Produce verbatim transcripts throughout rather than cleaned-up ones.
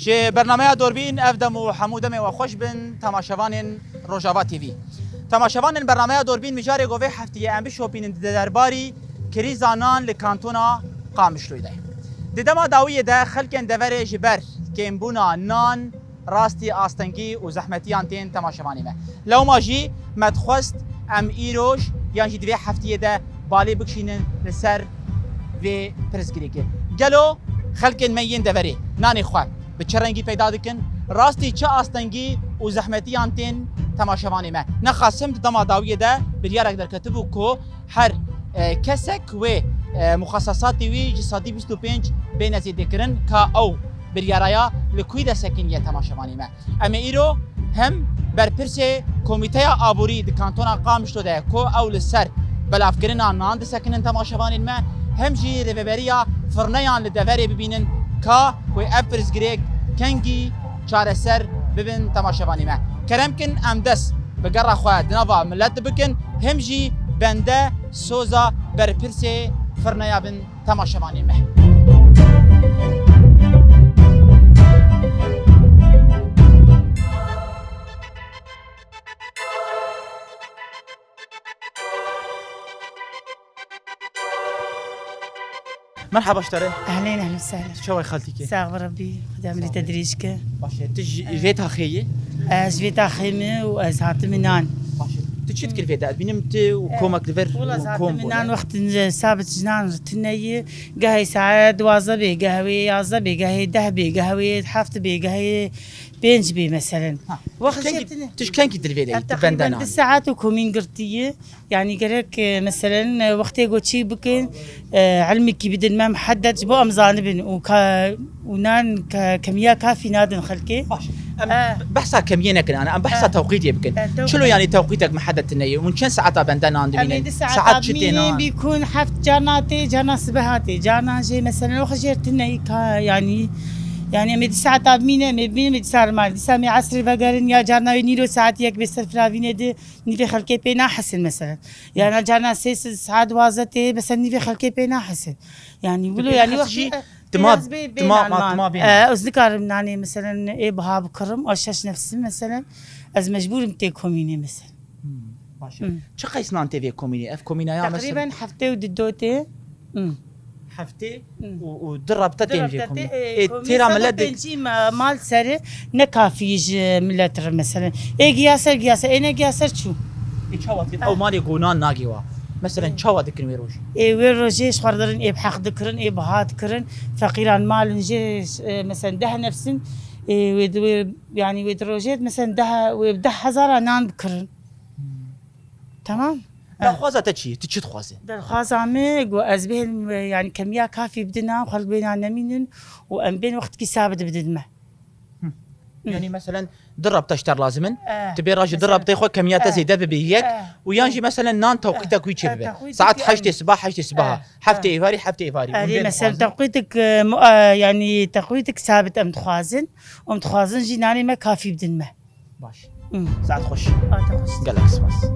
Ji bernameya Dorbîn ev dem û hemû demê we xweş bin, temaşevanên Rojava T V. Temaşevanên bernameya Dorbîn, mijarê ku vê heftiyê em bişopînin di derbarî krîza nan li kantona Qamişloyê de ye. Di dema dawiyê de xelkên deverê ji ber kêmbûna nan rastî astengî û zehmetiyan tên temaşevanê me. Lewma jî me dixwest em îroj yan jî di vê heftiyê de balê bikişînin li ser vê pirsgirêkê. Gelo xelkên me yên deverê nanê xwe bi çi rengî peyda dikin? Rastî çi astengî û zehmetiyan tên temaşevanê me? Nexasim di dema dawiyê de biryarek derketibû ku her, e, kesek wê, e, muxasesatê wî ji sedî bîst û pênc bêne zêdekirin, ka ew biryaraya li kûî de sekiniye temaşevanê me. Em ê îro hem berpirsê Komîteya Aborî di Kantona Qamişlo de ku ew li ser belavkirina nan disekinin temaşevanên me, hem jî rêveberiya firneyan li deverê bibînin ka wê ev pirsgirêk kengî çareser bibin temaşevanê me. Kerem kin em dest bi gera xwe di nava milet de bikin, hem jî bende soza berpirsê firneya bin temaşevanê me. Merhaba ji te re. Ehlên, ehlên sehlen. Çawa xaltî ke? Sağ ol Rabbi. Xuda min te dirêj ke. Baş e. Tu ji vê taxê yî? Ez ji vê taxê me û ez hatim nan. Baş e. Tu çi dikir vê de? Ez bînim tu û komek li vir û kom bûne. Wela ez hatim nan wextin sabit jinan tune ye. Gehê saet duwazdeh bê, gehê wê yazdeh bê, gehê deh bê, gehê wê heft bê, gehê pênc bê meselen. Ha. Wext jê tune. Tu ji kengî dil vê de yî? Tu bende nan. Teqrîben du saet û komîn girtiye. Yani gerek, e, meselen, e, wextê ku çî bikin, e, ilmekî bidin me muheddet ji bo em zanibin û ka-, û nan ke-, kemiya kafî nadin xelkê. Baş. Em behsa kemiyê nekin, ana, em behsa tewqîtê bikin. Çilo yani tewqîtek muheddet tune ye? Hûn çend saeta bende nan dibînin? Saet çi tê nan? Bîkun heft carna tê, carna sibeha tê, carna jê meselen o xijêr tune ye ka, yani, yani em ê di saeta bimîne, em ê bimîne, em ê di saet mal, dîsa em ê esrê vegerin ya carna wê nîro saet yek bê ser firavînê di. Nîvê xelkê pê nahesin meselen. Yani carna sê saet waze tê, mesela nîvê xelkê pê nahesin. Yani wilo yani wextî jî tima, tima, tima bê. Ez nikarim nanê meselen ê biha bikirim, a şeş nefsim meselen. Ez mecbûrim tê komînê meselen. Hmm, baş e. Hmm. Çi qeys nan tê vê komînê? Ev komînaya meselen? Teqrîben heftê û di do tê. Hmm. Heftê û, û du rebte tên jê komî. Ê, têra millet de pêncî ma-, mal serê ne kafî ji millet re meselen. Ê giya ser giya ser, ê ne giya ser çû. Ê çawa dikin? Ew malê gonan nagê wa. Meselen çawa dikin wê rojê? Ê wê rojê ji xwe re dirin, ê bi heq dikirin, ê biha dikirin. Feqîran malin jê, e, meselen deh nefsin. Ê wê di wê, yani wê di rojê meselen deh, wê deh hezara nan bikirin. Tamam. Daxwaza te çi ye? Tu çi dixwazî? Daxwaza me, ku ez bêhim, yani kemiya kafî bidin, xelk bêna nemînin û em bên wextkî sabit bidin me. Hı. Yani meselen du rabte ji te lazim in. Eh, tu bê rajî du rabteyê xwe kemiya te zêde bibe yek û yan jî meselen nan tewqîtek wî çêbibe. Saet heştê siba, heştê sibaha. Heftê êvarî, heftê êvarî. Erê, meselen tewqîtek, e, mu-, e, yani tewqîtek sabit em dixwazin. Em dixwazin jî nanê me kafî bidin me. Baş. Hmm. Saet xweş. Saet xweş. Gelek spas.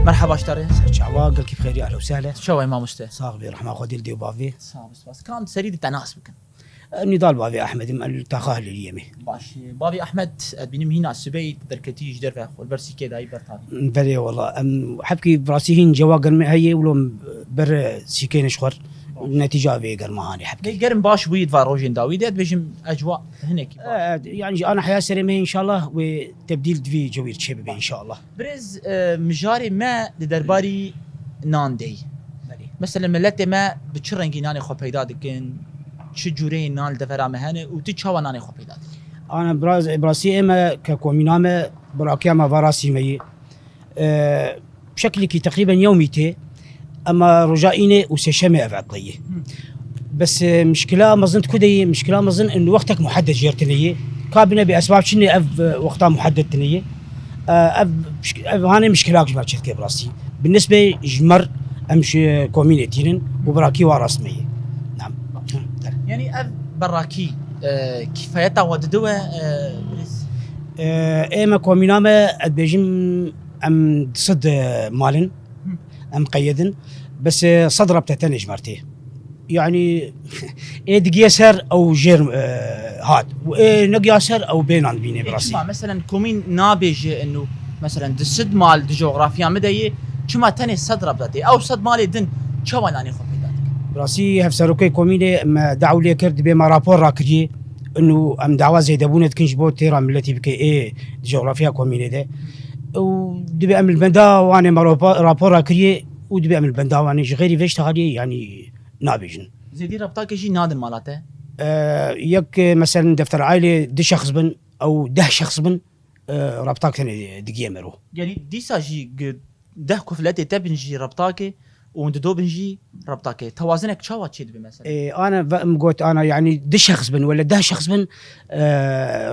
Merhaba ji te re. Ser çawa, gelkî bi xêrî, ehlo sehlo. Çawa ye mamoste? Sax bî, rehma Xwedê li dê û bavê. Sax bî, spas. Kam serî di te nas bikin. Nîdal bavê Ehmedî me li taxa Hilêliyê me. Baş, bavê Ehmed, ez bînim hîna sibeyî derketî ji derve xwe li ber sîkê dayî ber tavî. Belê wela, em hebkî bi rastî hîn cewa germê heye, wilo em ber sîkê ne ji xwe re. Baş. Netîca vê germa hanê hebkî. Lê germ baş bûyî di van rojên dawî de, dibêjim ecwa hinekî baş. E, yani ji ana heya serê me înşallah wê tebdîl divî cewîr çêbibe înşallah. Birêz, e, mijarê me li derbarî nan de ye. Belê. Mesela miletê me bi çi rengî nanê xwe peyda dikin, çi cûreyên nan li devera me hene û tu çawa nanê xwe peyda dikî? Ana biraz, bi rastî ê me ke komîna me, birakiya me va rastî me yî. E, şeklekî teqrîben yewmî tê. Ema roja înê û sêşemê ev etle ye. Hı. Bes, e, mişkila mezin di ku de ye? Mişkila mezin in wextek muheddet jê re tine ye. Ka bine bê esbab çi ne ev, e, wexta muheddet tine ye. E, ev mişk-, ev hanê mişkilak ji me çêdike bi rastî. Bi nisbê ji me re em ji komînê tînin û birakî wa rast me ye. Nam. Hı, der. Yani ev berakî, e, kîfayeta we dide we, e, Ee, ê me komîna me, ez dibêjim, em di sed, e, mal in, em qeyedin, bes, e, sed rebte tenê ji me re tê. Yanî, ê digiye ser ew jêr, e, hat. Û ê negiya ser ew bênan dibîne bi Ê rastî. Çima? Meselen, komîn nabêje inu, meselen, di sed mal di coğrafya min de yê, çima tenê sed rebte tê? Ew sed malê din çawa nanê xwe peyda dikin? Bi rastî hevserokê komînê me daw lê kir, dibê me rapor rakiriye, inu em dawa zêdebûne dikin ji bo têra miletî bike ê di coğrafya komînê de. Û dibê em li benda wan ê me rapa-, rapor rakiriye û dibê em li benda wan ê. Ji xêrî vê ji haliyê, yanî, nabêjin. Zêdî rebtakê jî nadin mala te? E, yek, e, meselen defter ailê du şexs bin, ew deh şexs bin, e, rebtak tenê digiye mero. Yanî dîsa jî gi-, deh kufletê te bin jî rebtakê û hûn dido bin jî rebtakê. Tewazinek çawa çê dibe mesela? E, ana ve-, em got ana, yanî du şexs bin wele deh şexs bin, e,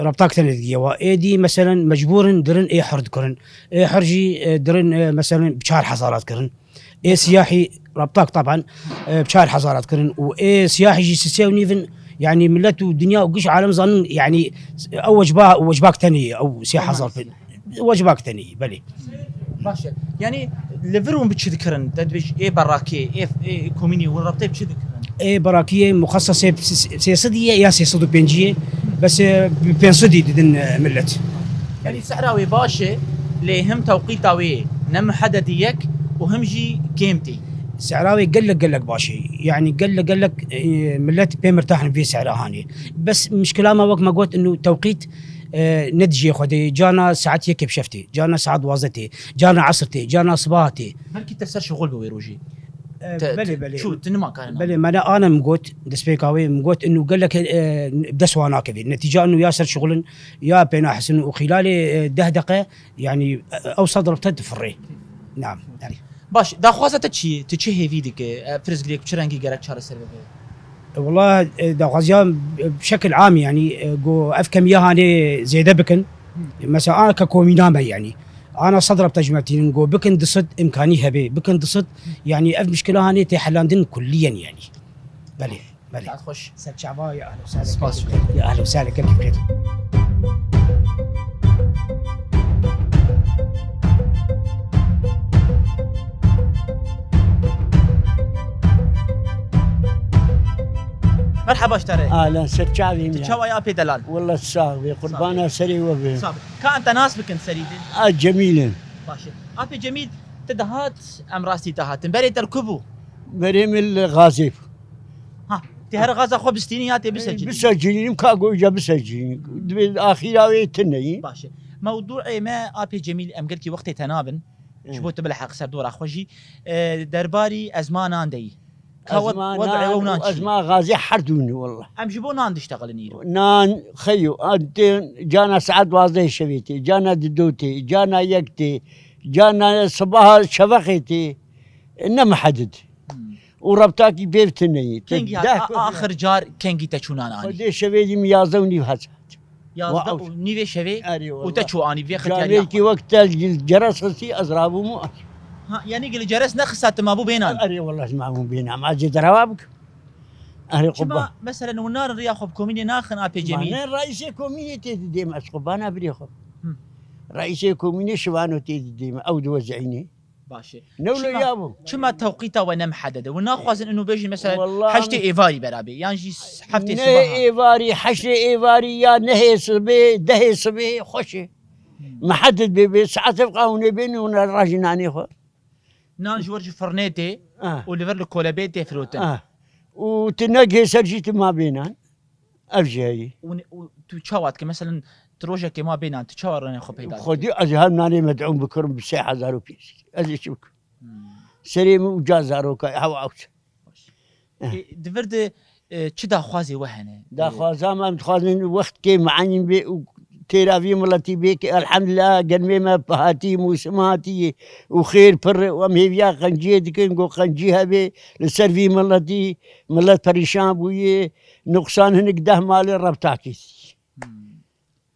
rebtak tenê digiye wa. Êdî meselen mecbûr in dirin ê hur dikirin. Ê hur jî, e, dirin, e, meselen bi çar hezarat kirin. Ê siyahî, rebtak taban, e, bi çar hezarat kirin û ê siyahî jî sisê û nîv in, yanî millet û dinya û giş alem zanin, yanî ew wecba, wecbak tenê ye, ew sê hezar pê-, wecbak tenê ye, belê. Baş e. Yanî li vir hûn bi çi dikirin? Te dibêj ê berakê, ê, ê komînî hûn rebtê bi çi dikirin? Ê berakiyê muxesesê sê sed ye ya sê sed û pêncî ye, bes, e, bi pênc sed didin, e, millet. Yanî sehra wê baş e, lê him tewqîta wê ne muhededî yek û him jî kêm tê. Sehra wê gelek gelek baş e. Yanî gelek gelek, e, millet pê mirtah in vê sehra hanê. Bes mişkila me wek me got inu tewqît, e, ne dijê xwe de. Cana saet yekê bi şev tê, cana saet duwazdeh tê, cana esr tê, cana sibaha tê. Belkî te ser şixul bi wê rojê. E, Te, belê, te, belê. Çû, tu nima karina? Belê, me ne ana min got, destpêka wê min got, inu gelek, e, bi dest wan nakevê. Netîca inu ya ser şixulin, ya pê nahisin û xîlalê, e, deh deqe, yanî, e, ew sed rebte difirê. Nam, yanî. Baş, daxwaza te çi ye? Tu çi hêvî dike? E, pirsgirêk bi çi rengî gerek çareser bibe? E, wela, e, daxwaziya, e, bi şekil am, yanî, e, go ev kemiya hanê zêde bikin. Hı. Mesela, ana ke komîna me, yanî. Ana sed rebte ji me tînin, go bikin du sed, îmkanî hebe, bikin du sed, yanî ev mişkila hanê tê helandin kulliyen, yanî. Belê, belê. Saet xweş. Ser çava, ya ehlen we sehlen. Spas. Ya ehlen we sehlen, gelkî bi xêr. Merhaba ji te re. Ahlan, ser çavê min. Tu çawa yî apê delal? Wallah sax bî, qurbana serê we bim. Sax bî. Ka em te nas bikin serî din? A Cemîl im. Baş e. Apê Cemîl, tu dihat, em rastî te hatin. Berê te li ku bû? Berê min li Gazê bû. Ha, tu her gaza xwe bistînî ya tê bisecînî? Bisecînim, ka goja bisecînim. Divê axîra wê tune yî. Baş e. Mewdûê me apê Cemîl, em gelkî wextê te nabin. Ji bo tu bilheq ser dora xwe jî, e, derbarî ezmanan de yî. Ka wed-, ezmana wed'ê ew nan û çi? Ezma Gazê her du ne, wallah. Em ji bo nan diştexilin îro. Nan, xeyo, an tên, cana saet duwazdeh şevê tê, cana dido tê, cana yek tê, cana sibaha şevexê tê. E, ne mihedid. Hmm. Û rebtakî pê tune yî. Kengî hat, a-, axir car kengî te çû nan anî? Xwedê şevê dî min yazdeh û nîv hat. Yazdeh û nîvê şevê û te çû anî vê xetiyariya xwe. Canêkî wek te li ceres xistî, ez rabûm û anî. Ha, yanî li ceres nexista, tu mabû bênan? Erê, wallah, ez mabûm bênan. Ma cê derawa bikim. Erê, qurban. Çima, meselen, hûn narin riya xwe bi komînê naxin, apê Cemîl? Ma ne, reîsê komînê tê didêm ez, qurbana birê xwe. Hı. Reîsê komînê şivano tê didêm, ew diwezînê. Baş e. Ne wilo ya bû. Çima tewqîta we ne miheded e? We naxwazin inu bêjin, mesela, heştê êvarî bera bê, yan jî s-, heftê sibaha? Ne êvarî, heştê êvarî ya nehê sibê, dehê sibê xweş e. Hmm. Miheded bê, bê saet ev qawûnê bê, nûne rajî nanê xwe. Nan ji wir ji firnê tê û li vir li kolebê tê firotin. Ah. Û tu negihê ser jî tu ma bênan. Ev jî heyî. Û ne-, û tu çawa dikî? Meselen, tu rojekê ma bênan, tu çawa rênê xwe peyda dikî? Xwedî ez her nanê med'ûn bikirim bi sê hezar û pênc sed. Ez ê çi bikim? Hmm. Serê min û ca zaroka, hewa ew çi? Baş. Eh. Ê, di vir de, e, çi daxwazê we hene? Daxwaza me, em dixwazin wextkê me'enîn bê û têra vî miletî bê ki, elhamdulillah, germê me hatî, mûsim hatî û xêr pir e û em hêviya qenciyê dikin, ku qencî hebe li ser vî miletî, milet perîşan bûye. Nuqsan hinek deh malê rebtakê. Hmm.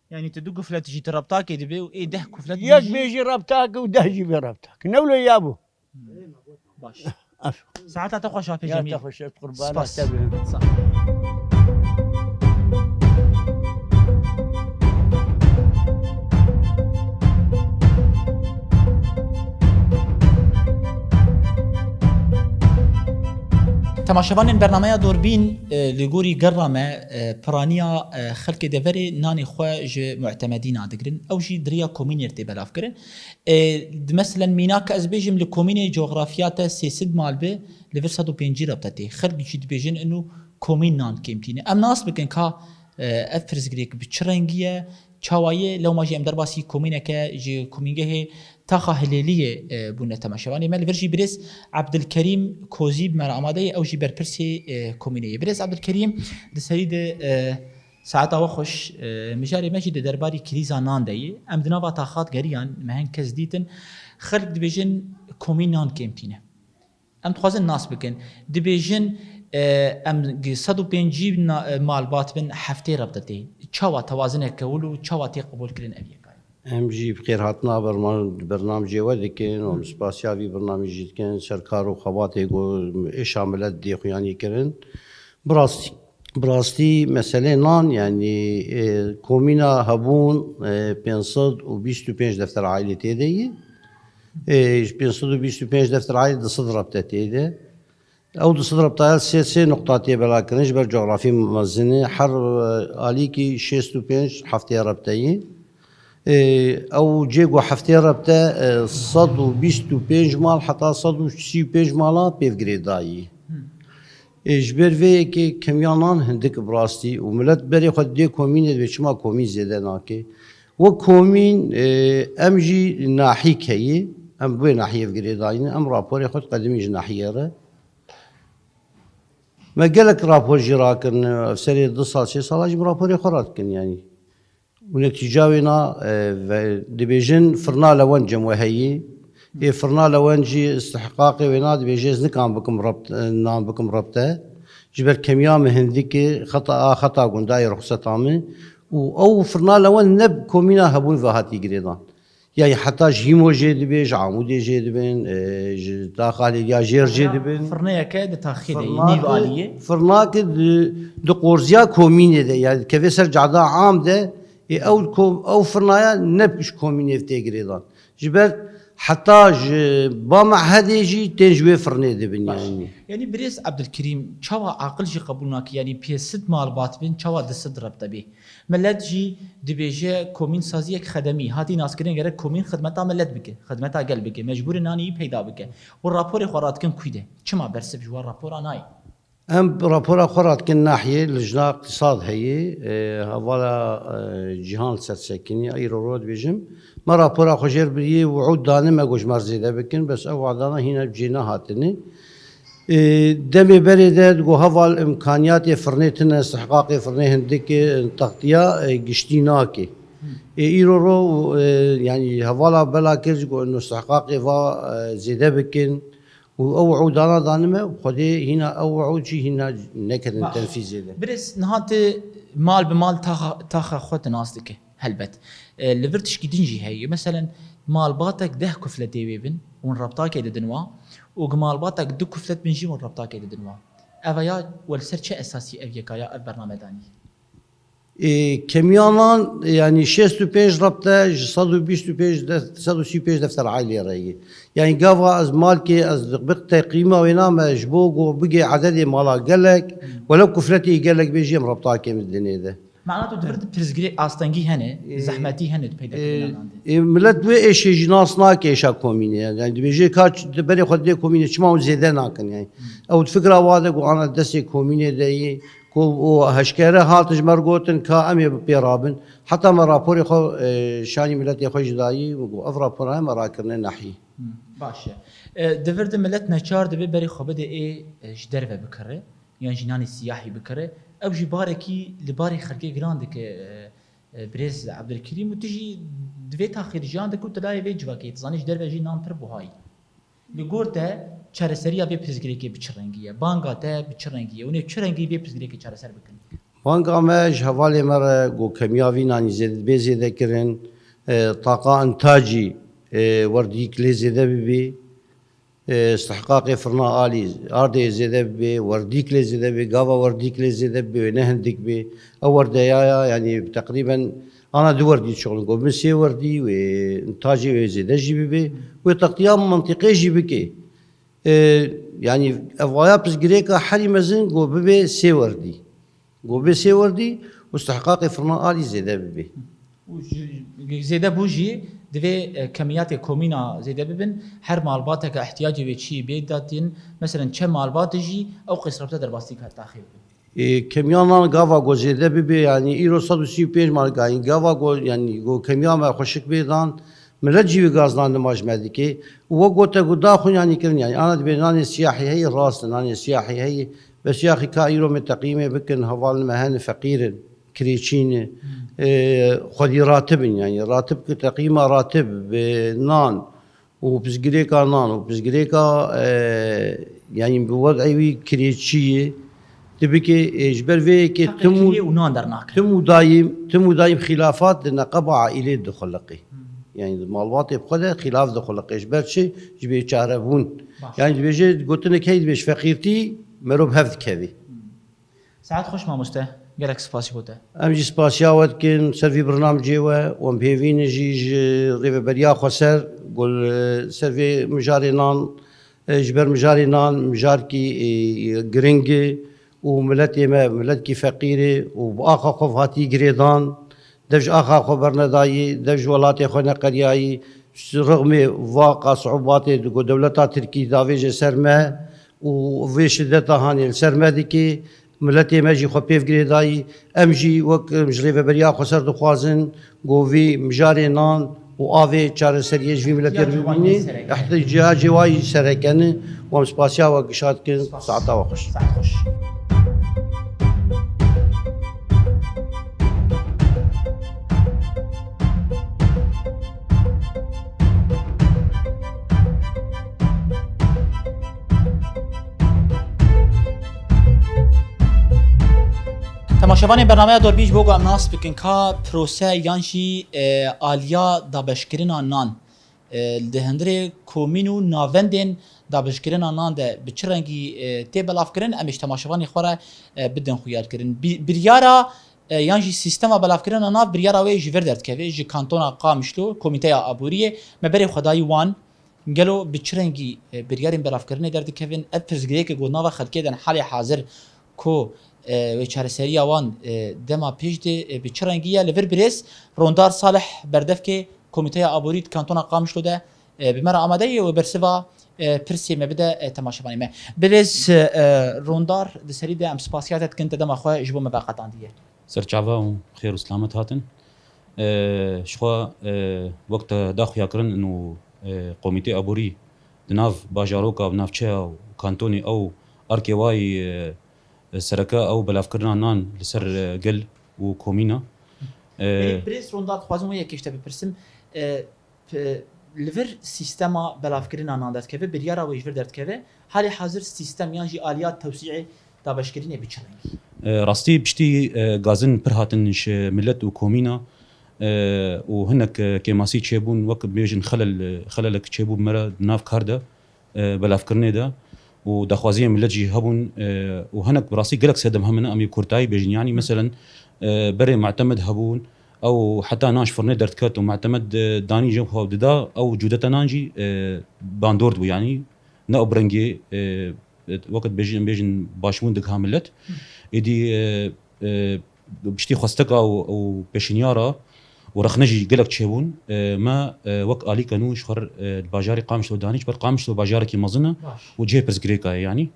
Yanî tu du kuflet jî tu rebtakê dibê û ê deh kuflet bê jî? Yek bê jî rebtak û deh jî bê rebtak. Ne wilo ya bû? Hmm. Baş. Af. Saeta te xweş, apê Cemîl. Ya te xweş, ez qurbana te bim. Spas. Sağ ol. Temaşevanên bernameya Dorbîn, e, li gorî gerra me, e, piraniya, e, xelkê deverê nanê xwe ji mu'temedîna digirin. Ew jî di riya komînê tê belavkirin. E, di meselen mînak ez bêjim li komînê coxrafiya te sê sed mal bi, li vir sed û pêncî re te tê. Xelk jî dibêjin inu komîn nan kêmtî ne. Em nas bikin ka, e, ev pirsgirêk bi çi rengî ye, çawa ye, lewma jî em derbasî komîneke ji komîngehê Taxa Hilêliyê, e, bûne temaşevanê me. Li vir jî birêz Ebdilkerîm Kozî bi me re amade ye, ew jî berpirsê, e, komînê ye. Birêz Ebdilkerîm, di serî de, e, saeta we xweş, e, mijarê me jî di derbarî krîza nan de ye. Em di nava taxa digeriyan, me hin kes dîtin, xelk dibêjin komîn nan kêmtî ne. Em dixwazin nas bikin. Dibêjin, e, em gi sed û pêncî na-, e, malbat bin heftê re bide tê. Çawa tewazinek kewil û çawa tê qebûlkirin ev yekayî? Em jî bi xêrhatina berman-, bernamjê we dikin û em spasiya vî bernamî jî dikin ser kar û xebatê ku êşa milet dê xuyanî kirin. Bi rastî, bi rastî meselê nan, yanî, e, komîna hebûn, e, pênc sed û bîst û pênc defter aîlî tê de ye. E, ji pênc sed û bîst û pênc defter aîlî du sed rebte tê de. Ew du sed rebtaya sê, sê nuqta tê belakirin ji ber cografî mezin e. Her, e, alîkî şêst û pênc heftê rebte ye. E, ew cê ku heftê rebte, e, sed û bîst û pênc mal heta sed û sî û pênc mala pêv girêdayî. Ê, ji ber vê yekê kemiya nan hindik bi rastî û milet berê xwe didê komînê, divê çima komîn zêde nake. Wek komîn, ê, em jî nahîk heye, em bi wê nahiyê ve girêdayî ne, em raporê xwe diqedimîn ji nahiyê re. Me gelek rapor jî rakirin, ev serê du sal, sê sala jî em raporê xwe radikin, yanî. Û netîca wê na, e, ve, dibêjin firna lewend cem we heyî. Ê firna lewend jî istihqaqê wê na dibêje ez nikan bikim rebt, e, nan bikim rebte. Ji ber kemiya min hindikê xeta, a xeta gundayê ruxseta min. Û ew firna lewend ne bi komîna hebûn ve hatî girêdan. Yanî heta ji Hîmo jê dibê, ji Amûdê jê dibin, e, ji Taxa Hilêliya Jêr jê dibin. Firneyeke di taxê de ye, nîv aliyê. Firnake di, di qorziya komînê de, yanî dikeve ser cada am de, Ê, ew ko-, ew firnaya ne ji komînê tê girêdan. Ji ber heta ji ba mehedê jî tên ji wê firnê dibin, yanî. Yanî birêz Ebdilkerîm, çawa aqil jî qebûl nake, yanî pê sed malbat bin, çawa du sed rebte bê? Milet jî dibêje komîn saziyek xedemî, hatî naskirin gerek komîn xidmeta milet bike, xidmeta gel bike, mecbûrê nanî wî peyda bike. Û raporê xwe radikin kû de. Çima bersiv ji wan rapora nayê? Em rapora xwe radikin nahiyê, lijna îqtîsad heye, e, hevala, e, Cîhan li ser sekinî, îro ro dibêjim. Me rapora xwe jêr biriyê, wiûd dane me got ji me re zêde bikin, bes ew wadana hîna bi cê nehatine. E, demê berê de digot heval îmkaniyatê firnê tune, istihqaqê firnê hindik e, textiya, e, giştî nake. Ê, îro ro, e, yanî hevala bela kir, ji got, ino istihqaqê va, e, zêde bikin. Û ew wiûdana danime, Xwedê hîna ew wiûd jî hîna nekirin tenfîzê de. Birêz, niha tu mal bi mal taxa, taxa xwe tu nas dike, helbet. E, li vir tişkî din jî heye. Meselen, malbatek deh kufletê wê bin, hûn rebtakê didin wa, û gi malbatek du kuflet bin jî hûn rebtakê didin wa. Eva ya we li ser çi esasî ev yeka ya ev bername danî? Ê, kemiyanan, yanî şêst û pênc rebte ji sed û bîst û pênc def-, sed û sî û pênc defter aîlê re ye. Yanî gava ez malkê, ez bi teqîma wê name ji bo ku bigê ededê mala gelek, welew kufletê gelek bê jî em rebtakê min dinê de. Mana tu di vir de pirsgirê astengî hene, Ê, zehmetî hene di peyda ê, kirina nan de. Ê, milet wê êşê jî nas nake êşa komînê. Yanî dibêje ka ç-, di berê xwe didê komînê çima hûn zêde nakin yanî. Ew di fikra wa de ku ana destê komînê de yê, ku û heşkere hat ji me re gotin ka em ê bi pê rabin. Heta me raporê xwe, e, şanî miletê xwe jî dayî, min got, ev rapora me rakirine nahî. Hmm, baş e. E, di vir de milet neçar dibe berê xwe bide ê, e, ji derve bikire, yan jî nanê siyahî bikire. Ew jî barekî li barê xelkê giran dike, e, e, birêz Ebdulkerîm, û tu jî di vê taxê de jiyan dike û tu layê vê civakê, tu zanî ji derve jî nan pir buha yî. Li gor te çareseriya vê pirsgirêkê bi çi rengî ye? Banga te bi çi rengî ye? Hûn ê çi rengî vê pirsgirêkê çareser bikin? Banga me ji hevalê me re ku kemiya vî nanî zêde, bê zêde kirin, e, taqa intacî, e, werdîk lê zêde bibê, e, istihqaqê firna alî ardê zêde bibê, werdîk lê zêde bibê, gava werdîk lê zêde bibê, wê ne hindik bê. Ew werdeyaya, yanî teqrîben ana du werdî dişuxulin. Ku bin sê werdî wê intacê wê zêde jî bibê, wê textiya mintîqê jî bikê. E, Yanî ev vaya pirsgirêka herî mezin go bibe sê werdî. Go bibe sê werdî û istihqaqê firna alî zêde bibe. Û ji, zêde bû jî divê, e, kemiyatê komîna zêde bibin. Her malbateke ihtiyacê wê çiyê bê datin. Meselen çend malbat jî ew qêsrepte derbasî ka taxê bibin. Ê, kemiya nan gava go zêde bibe, yanî îro sed û sî û pênc mal, yanî gava go, yanî go kemiya me xweşik bê dan, milet jî wê gazdan nimaj me dike. Û we gote ku daxwin yanî kirin, yanî ana dibê nanê siyahî heye, rast e, nanê siyahî heye. Bes yaxî ka îro me teqîmê bikin, hevalin me hene feqîr in, kirêçî ne. Ê, xwedî ratib in, yanî ratib ki teqîma ratib, bi nan û pirsgirêka nan û pirsgirêka, e, yanî bi wed'ê wî kirêçiyê, tu bikê, e, ji ber vê yekê tim û, Feqîriyê û nan dernakin. tim û dayîm, tim û dayîm xîlafat di neqeba aîlê dixuliqê. Hmm. Yanî di malbatê bi xwe de xîlaf dixuliqê. Ji ber çi? Ji bêçarebûn. Baş. Yanî dibêje, gotinek heye dibêje, feqîrtî merov hev dikevê. Hmm. Saet xweş mamoste, gelek spas ji bo te. Em jî spasiya we dikin ser vî birnamecê we, wan bi hêvî ne jî ji Rêveberiya Xweser, gol, e, ser vê mijarê nan, e, ji ber mijarê nan, mijarkî, e, giring e û miletê me, miletkî feqîr e û bi axa xwe hatî girêdan, dev ji axa xwe bernedayî, dev ji welatê xwe neqeriyayî, rixmê va qas siûbatê di ku dewleta Tirkî davêje ser me û vê şideta hanê li ser me dike, miletê me jî xwe pêv girêdayî. Em jî wek, em ji Rêveberiya Xweser dixwazin ku vî mijarê nan û avê çareseriyê ji vî miletê re bibîne, ihtiyacê wa yî serekene. Wan spasiya we gişa dikin, saeta we xweş. Saet xweş. Temaşevanên bernameya Dorbî, ji bo ku em nas bikin ka prose yan jî, e, aliya dabeşkirina nan, e, di hundirê komîn û navendên dabeşkirina nan de bi çi rengî, e, tê belavkirin, em ê ji temaşevanê xwe re, e, bidin xuyalkirin. Bi-, biryara, e, yan jî sîstema belavkirina nan, biryara wê ji vir derdikeve, ji kantona Qamişlo, Komîteya Aboriyê, me berê xwe dayî wan. Gelo bi çi rengî, e, biryarên belavkirinê derdikevin? Ev pirsgirêkê ku nava xelkê de halê hazir ku, e, wê çareseriya wan, e, dema pêş de, e, bi çi rengî ye? Li vir birêz Rondar Salih, berdevkê Komîteya Aborî di Kantona Qamişlo de, e, bi me re amade ye û bersiva, e, pirsê me bide, e, temaşevanê me. Birêz, e, Rondar, di serî de em spasiya te dikin, te dema xwe ji bo me veqetandiye. Serçava û xêr û selamet hatin. E, ji xwe, e, wek te da xuyakirin û, e, Komîtê Aborî di nav bajaroka û navçeya û kantonê ew arkê wayî, e, sereke ew belavkirina nan li ser, e, gel û komîna. E, Birêz Rondar, dixwazim wê yekê ji te bipirsim. E, P-, li vir sîstema belavkirina nan derdikeve, biryara wê ji vir derdikeve. Halê hazir sîstem yan jî aliya tewsîê dabeşkirinê bi çi rengî? E, rastî piştî, e, gazin pir hatin ji milet û komîna, e, û hinek, e, kêmasî çêbûn, wek bêjin xelel, e, xelelek çêbû me re di nav kar de, e, belavkirinê de û daxwaziyên milet jî hebûn, e, û hinek bi rastî gelek sedem hebin, em ê kurtayî bêjin. Yanî, meselen, e, berê Mutemed hebûn, ew heta nan ji firnê derdiket û Mutemed, e, danî ji xwe dida, ew cûdeta nan jî, e, bandor dibû, yanî ne ew bi rengê, e, e, wekî bêjin, bêjin başbûn digiha milet. Êdî, e, e, piştî xwesteka û, û pêşinyara û rexne jî gelek çêbûn, e, me, e, wek alîka nû ji xwe re, e, di bajarê Qamişlo danî, ji ber Qamişlo bajarekî mezin e Baş. û cihê pirsgirêka ye, yanî.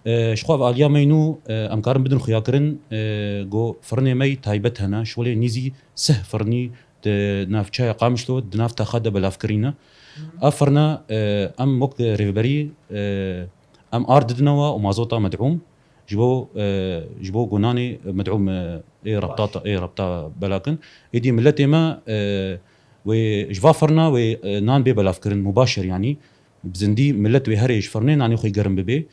E, ji xwe ev aliya me nû, e, em karin bidin xuyakirin, e, go firnê me yî taybet hene, şolê nîzî sih firnî di navçeya Qamişlo, di nav taxa de belavkirî ne. Hı. Ev firne, e, em wek rêveberî, e, em ard didine we û mazota med'ûm ji bo, e, ji bo gunanê med'ûm, e, ê Baş. rebta, ê rebta belakin. Êdî miletê me, e, wê ji va firna wê, e, nan bê belavkirin, mubaşir, yanî. Bi zindî milet wê herê ji firnê nanê xwe germ bibe.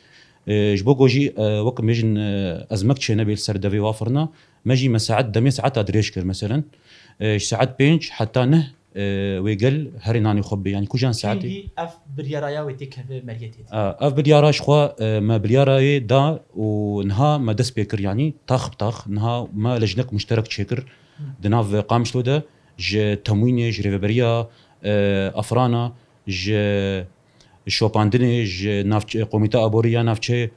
E, ji bo ku jî, e, wek bêjin, e, ezmek çênebê li ser devê wa firna, me jî me saet demê saeta dirêj kir, meselen. E, ji saet pênc heta neh, e, wê gel herê nanê xwe bibe. Yanî kujan saetê? Kîngî ev biryara ya wê tê keve meriyetê de? E, ev biryara ji xwe, e, me biryara yê da û niha me dest pê kir, yanî tax bi tax. Niha me lejnek muşterek çêkir Hı. di nav Qamişlo de, ji temwînê, ji rêveberiya, e, Efrana, ji şopandinê, ji navçe-, komîta aborî ya navçeyê,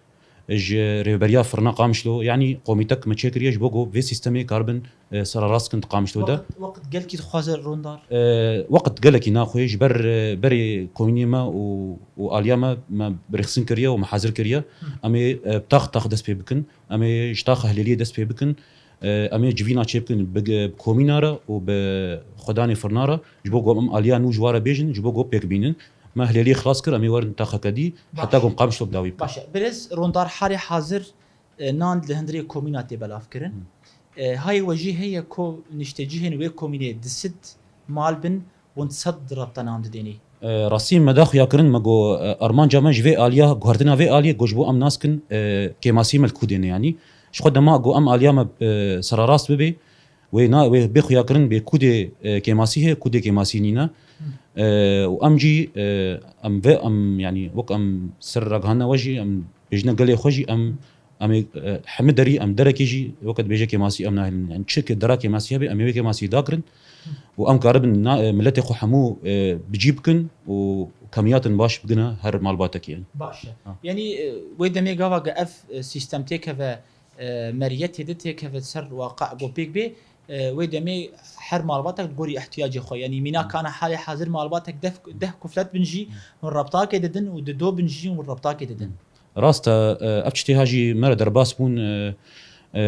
ji rêveberiya firna Qamişlo, yanî komîtek me çêkiriye ji bo ku vê sîstemê karibin, e, sera rast kin di Qamişlo de. Weqt, weqt gelkî dixwaze Rondar? E, weqt gelekî naxwe ji ber, e, berê komînê me û, û aliya me, me rêxistin kiriye û me hazir kiriye. Em ê, e, tax tax dest pê bikin. Em ê ji taxa Hilêliyê dest pê bikin. E, em ê civîna çê bikin bi, bi komîna re û bi xwedanê firna re. Ji bo ku em aliya nû ji wa re bêjin, ji bo ku pêk bînin. Me Hilêliyê xilas kir, em ê werin taxa kedî, heta ku em Qamişlo bi dawî bikin. Baş e. Birêz Rondar, halê hazir, e, nan li hundirê komîna tê belav kirin. E, hayê we jî heye ku niştecihên wê komînê di sed mal bin, hûn sed rebta nan didênê? E, rastî me da xuya kirin, me got, e, armanca me ji vê aliya, guhertina vê aliyê, got ji bo em nas kin, e, kêmasî me li ku dêne yanî. Ji xwe dema got em aliya me, e, sera rast bibe, wê na, wê bê xuya kirin bê ku dê, e, kêmasî heye, ku dê kêmasî nîne. E, û em jî, e, em vê, em, yanî wek em ser ragihandina we jî, em bêjine gelê xwe jî, em, em ê, e, hemî derî, em derekê jî weke dibêje kêmasî em nahêlin. Yanî çi ke dera kêmasî hebe, em ê wê kêmasî dakirin û em karibin na, e, miletê xwe hemû, e, bi cî bikin û kemiyatin baş bigine her malbatekî yanî. Baş e. Ha. Yanî, e, wê demê gava ge ev, e, sîstem têkeve, e, meriyetê de têkeve ser waqe ku pêk bê, e, wê demê her malbatek li gorî ihtiyacê xwe, yanî mîna kana halê hazir malbatek deh, deh kuflet bin jî hûn rebtakê didin û di do bin jî hûn rebtakê didin. Rast e, e, ev tiştê ha jî me re derbas bûn, e, e,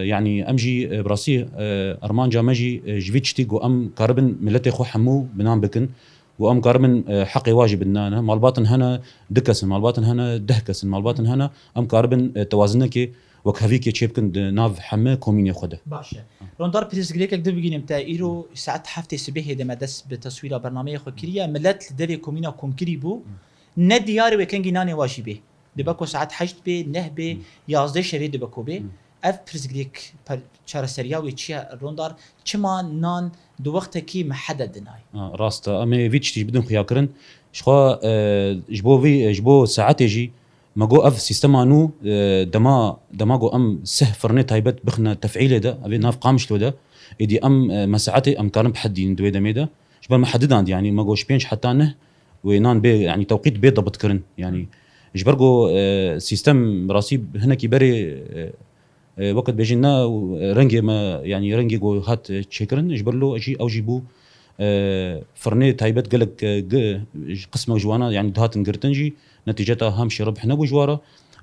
yanî em jî, e, bi rastî, e, armanca me jî, e, ji vî tiştî ku em karibin miletê xwe hemû bi nan bikin û em karibin, e, heqê wa jî bidinane. Malbatin hene du kes in, malbatin hene deh kes in, malbatin hene em karibin, e, tewazinekê wekhevîkê çêbikin di nav heme komînê xwe de. Baş e. Rondar, pirsgirêkek din bigihînim te. Îro saet heftê sibehê de me dest bi teswîra bernameyê xwe kiriye. Milet li devê komîna komkirî bû. Ne diyar e wê kengî nanê wa jî bê. Dibe ku saet heşt bê, neh bê, yazdeh şevê dibe ku bê. Ev pirsgirêk per-, çareseriya wê çi ye, Rondar? Çima nan di wextekî me hede dinay? Ha, rast e. Em ê vî tiştî jî bidin xuyakirin. Ji xwe, e, ji bo vî, ji bo saetê jî me got ev sîstema nû, e, dema, dema ku em sih firnê taybet bixine tefîlê de, evê nav Qamişlo de, êdî em, e, me saetê em karin bi hed dînin di wê demê de. Ji ber me hedidand, yanî me got ji pênc heta neh wê nan bê, yanî tewqît bê debitkirin. Yanî ji ber ku, e, sîstem rastî hinekî berê, e, e, wekî dibêjin ne, e, rengê me, yanî rengê ku hat, e, çêkirin, ji ber lo jî ew jî bû, e, firnê taybet gelek, e, gi-, ji qismek ji wana, yanî dihatin girtin jî, netîceta hem şêrib nebû ji wara.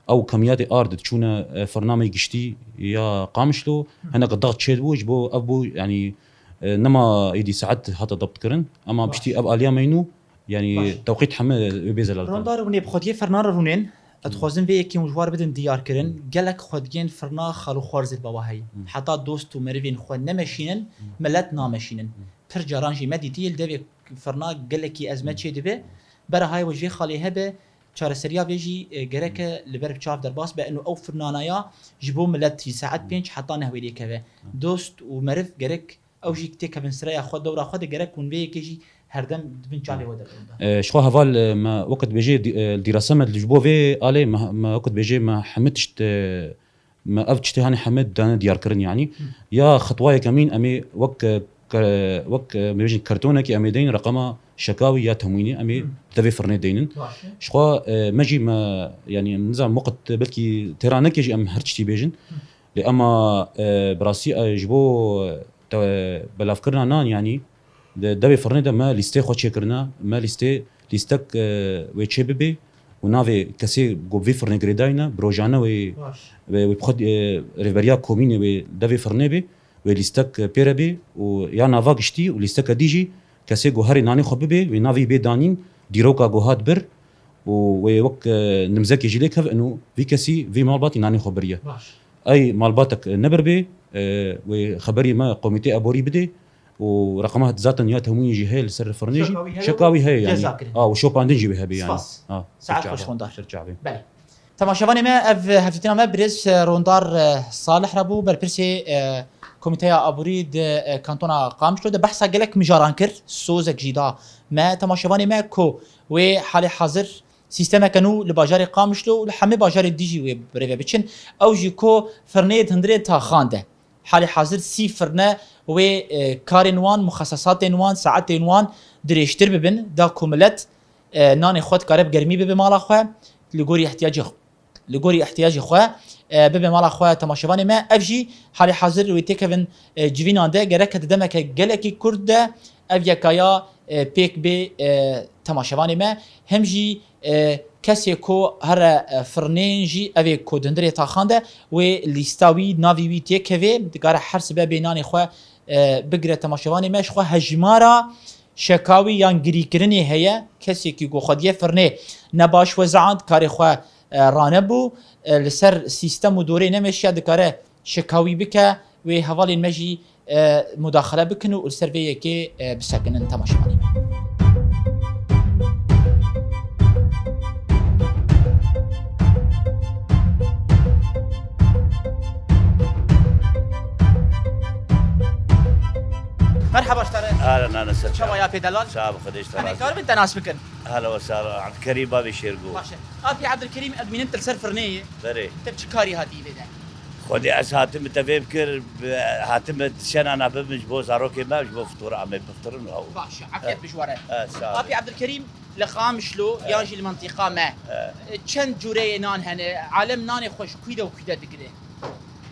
Ew kemiyatê ard diçûne, e, firna me giştî ya Qamişlo, hineke dax çêdibû, ji bo ev bû, yanî, e, nema êdî saet hate debtkirin, ema piştî ev aliya me nû, yanî tewqît heme wê bê zelal kirin. Rondar, hûn ê bi xwediyê firnan re rûnên. Ez dixwazim vê yekê hûn ji war bidin diyar kirin. Gelek xwediyên firna xal û xwarzê li bava heye. Heta dost û merivên xwe nemeşînin, milet nameşînin. Pir caran jî me dîtiye li devê firna gelekî ezme çêdibe. Bera hayê we ji vê xalê hebe, çareseriya vê jî, e, gereke li ber bi çav derbas be. Eno ew firnanaya ji bo milet jî saet pênc heta neh wê lê keve. Dost û meriv gerek ew jî têkevin sireya xwe, dewra xwe de gerek hûn vê yekê jî herdem di bin çavê we de birin de. E, ji xwe heval, e, me wekî dibêje dî-, e, dîrasa me ji bo vê alê me, me wekî dibêje me hemî tişt, e, me ev tiştê hanê hemî dane diyarkirin yanî. Ya xetwa yekemîn em ê wek, e, ke-, wek, e, me bêjin kertonekî em ê deyin reqema şekawî ya temwînê em ê devê firnê deynin. Baş e. Ji xwe, e, me jî me, yanî em nizam wekî belkî têra neke jî em her tiştî bêjin. Lê ema, e, bi rastî, e, ji bo te-, belavkirina nan, yanî di devê firnê de me lîstê xwe çêkirine, me lîstê, lîstek, e, wê çê bibê û navê kesê ku vê firnê girêdayî ne, bi rojane wê, wê, wê bi xwe, e, rêveberiya komînê wê devê firnê bê, wê lîstek, e, pê re bê û ya nava giştî û lîsteke dî jî kesê ku herê nanê xwe bibê, wê navê bê danîn, dîroka ku hat bir û wê wek, e, nimzekê jî lê keve û vî kesî vî malbatî nanê xwe biriye. Baş. Ey malbatek nebir bê, e, wê xeberî me komîtê eborî bidê û reqema zaten ya temwîn jî heye li ser firnê jî. Şeka wî heye, şeka wî heye yanî. Ceza kirin. A, û şopandin jî wê hebe yanî. Spas. A, saet xweş, Rondar. Ser çavê. Belê. Temaşevanê me, ev hevdîtina me birêz, e, Rondar, e, Salih re bû, berpirsê, e, Komîteya Aborî di, e, Kantona Qamişlo de behsa gelek mijaran kir, sozek jî da me. Temaşevanê me ku wê halê hazir sîstemeke nû li bajarê Qamişlo û li hemê bajarê dî jî wê birêve biçin. Ew jî ku firnê di hundirê taxan de. Halê hazir sî firne wê, e, karên wan, muxesesatên wan, saetên wan dirêjtir bibin, da ku milet E, nanê xwe dikare bi germî bibe mala xwe, li gorî ihtiyacê xwe. Li gorî ihtiyacê xwe, e, bibe mala xwe temaşevanê me. Ev jî halê hazir wê têkevin, e, civînan de, gereke di demeke gelekî kurt de ev yekaya, e, pêk bê, e, temaşevanê me. Hem jî, e, kesê ku here, e, firnên jî ev ê ku di hundirê taxan de wê lîsta wî, navî wî têkevê, dikare her sibe bê nanê xwe, e, bigire temaşevanê me. Ji xwe hejmara şeka wî yan girîkirinê heye, kesekî ku xwediyê firnê ne baş wezand, karê xwe, e, ranebû, e, li ser sîstem û dorê nemeşiya dikare şeka wî bike, wê hevalên me jî, e, mudaxele bikin û li ser vê yekê, e, bisekinin temaşevanê me. Merhaba ji te re. Ahlan, ahlan, ser Çawa çawa. Ya pê delal? Sağ ol, Xwedê ji te Em ê razî. Karibin te nas bikin? Ahlan ve sahlan. Abdülkerim Babê Şêrgo. Baş e. Apê Abdülkerim, ez bînim tu li ser firnê yî. Berê. Te bi çi karî hatî vê de? Xwedê ez hatim te fêm kir, bi-, hatim te şena nabibin ji bo zarokê me, ji bo fitora em ê biftirin û ew. Baş e. Afiyet bi ji we re. E, sağ ol. Apê Abdülkerim, li Qamişlo, e, yan jî li mintîqa me, e, çend cûreyê nan hene? Alem nanê xwe ji kû de û kû de digire?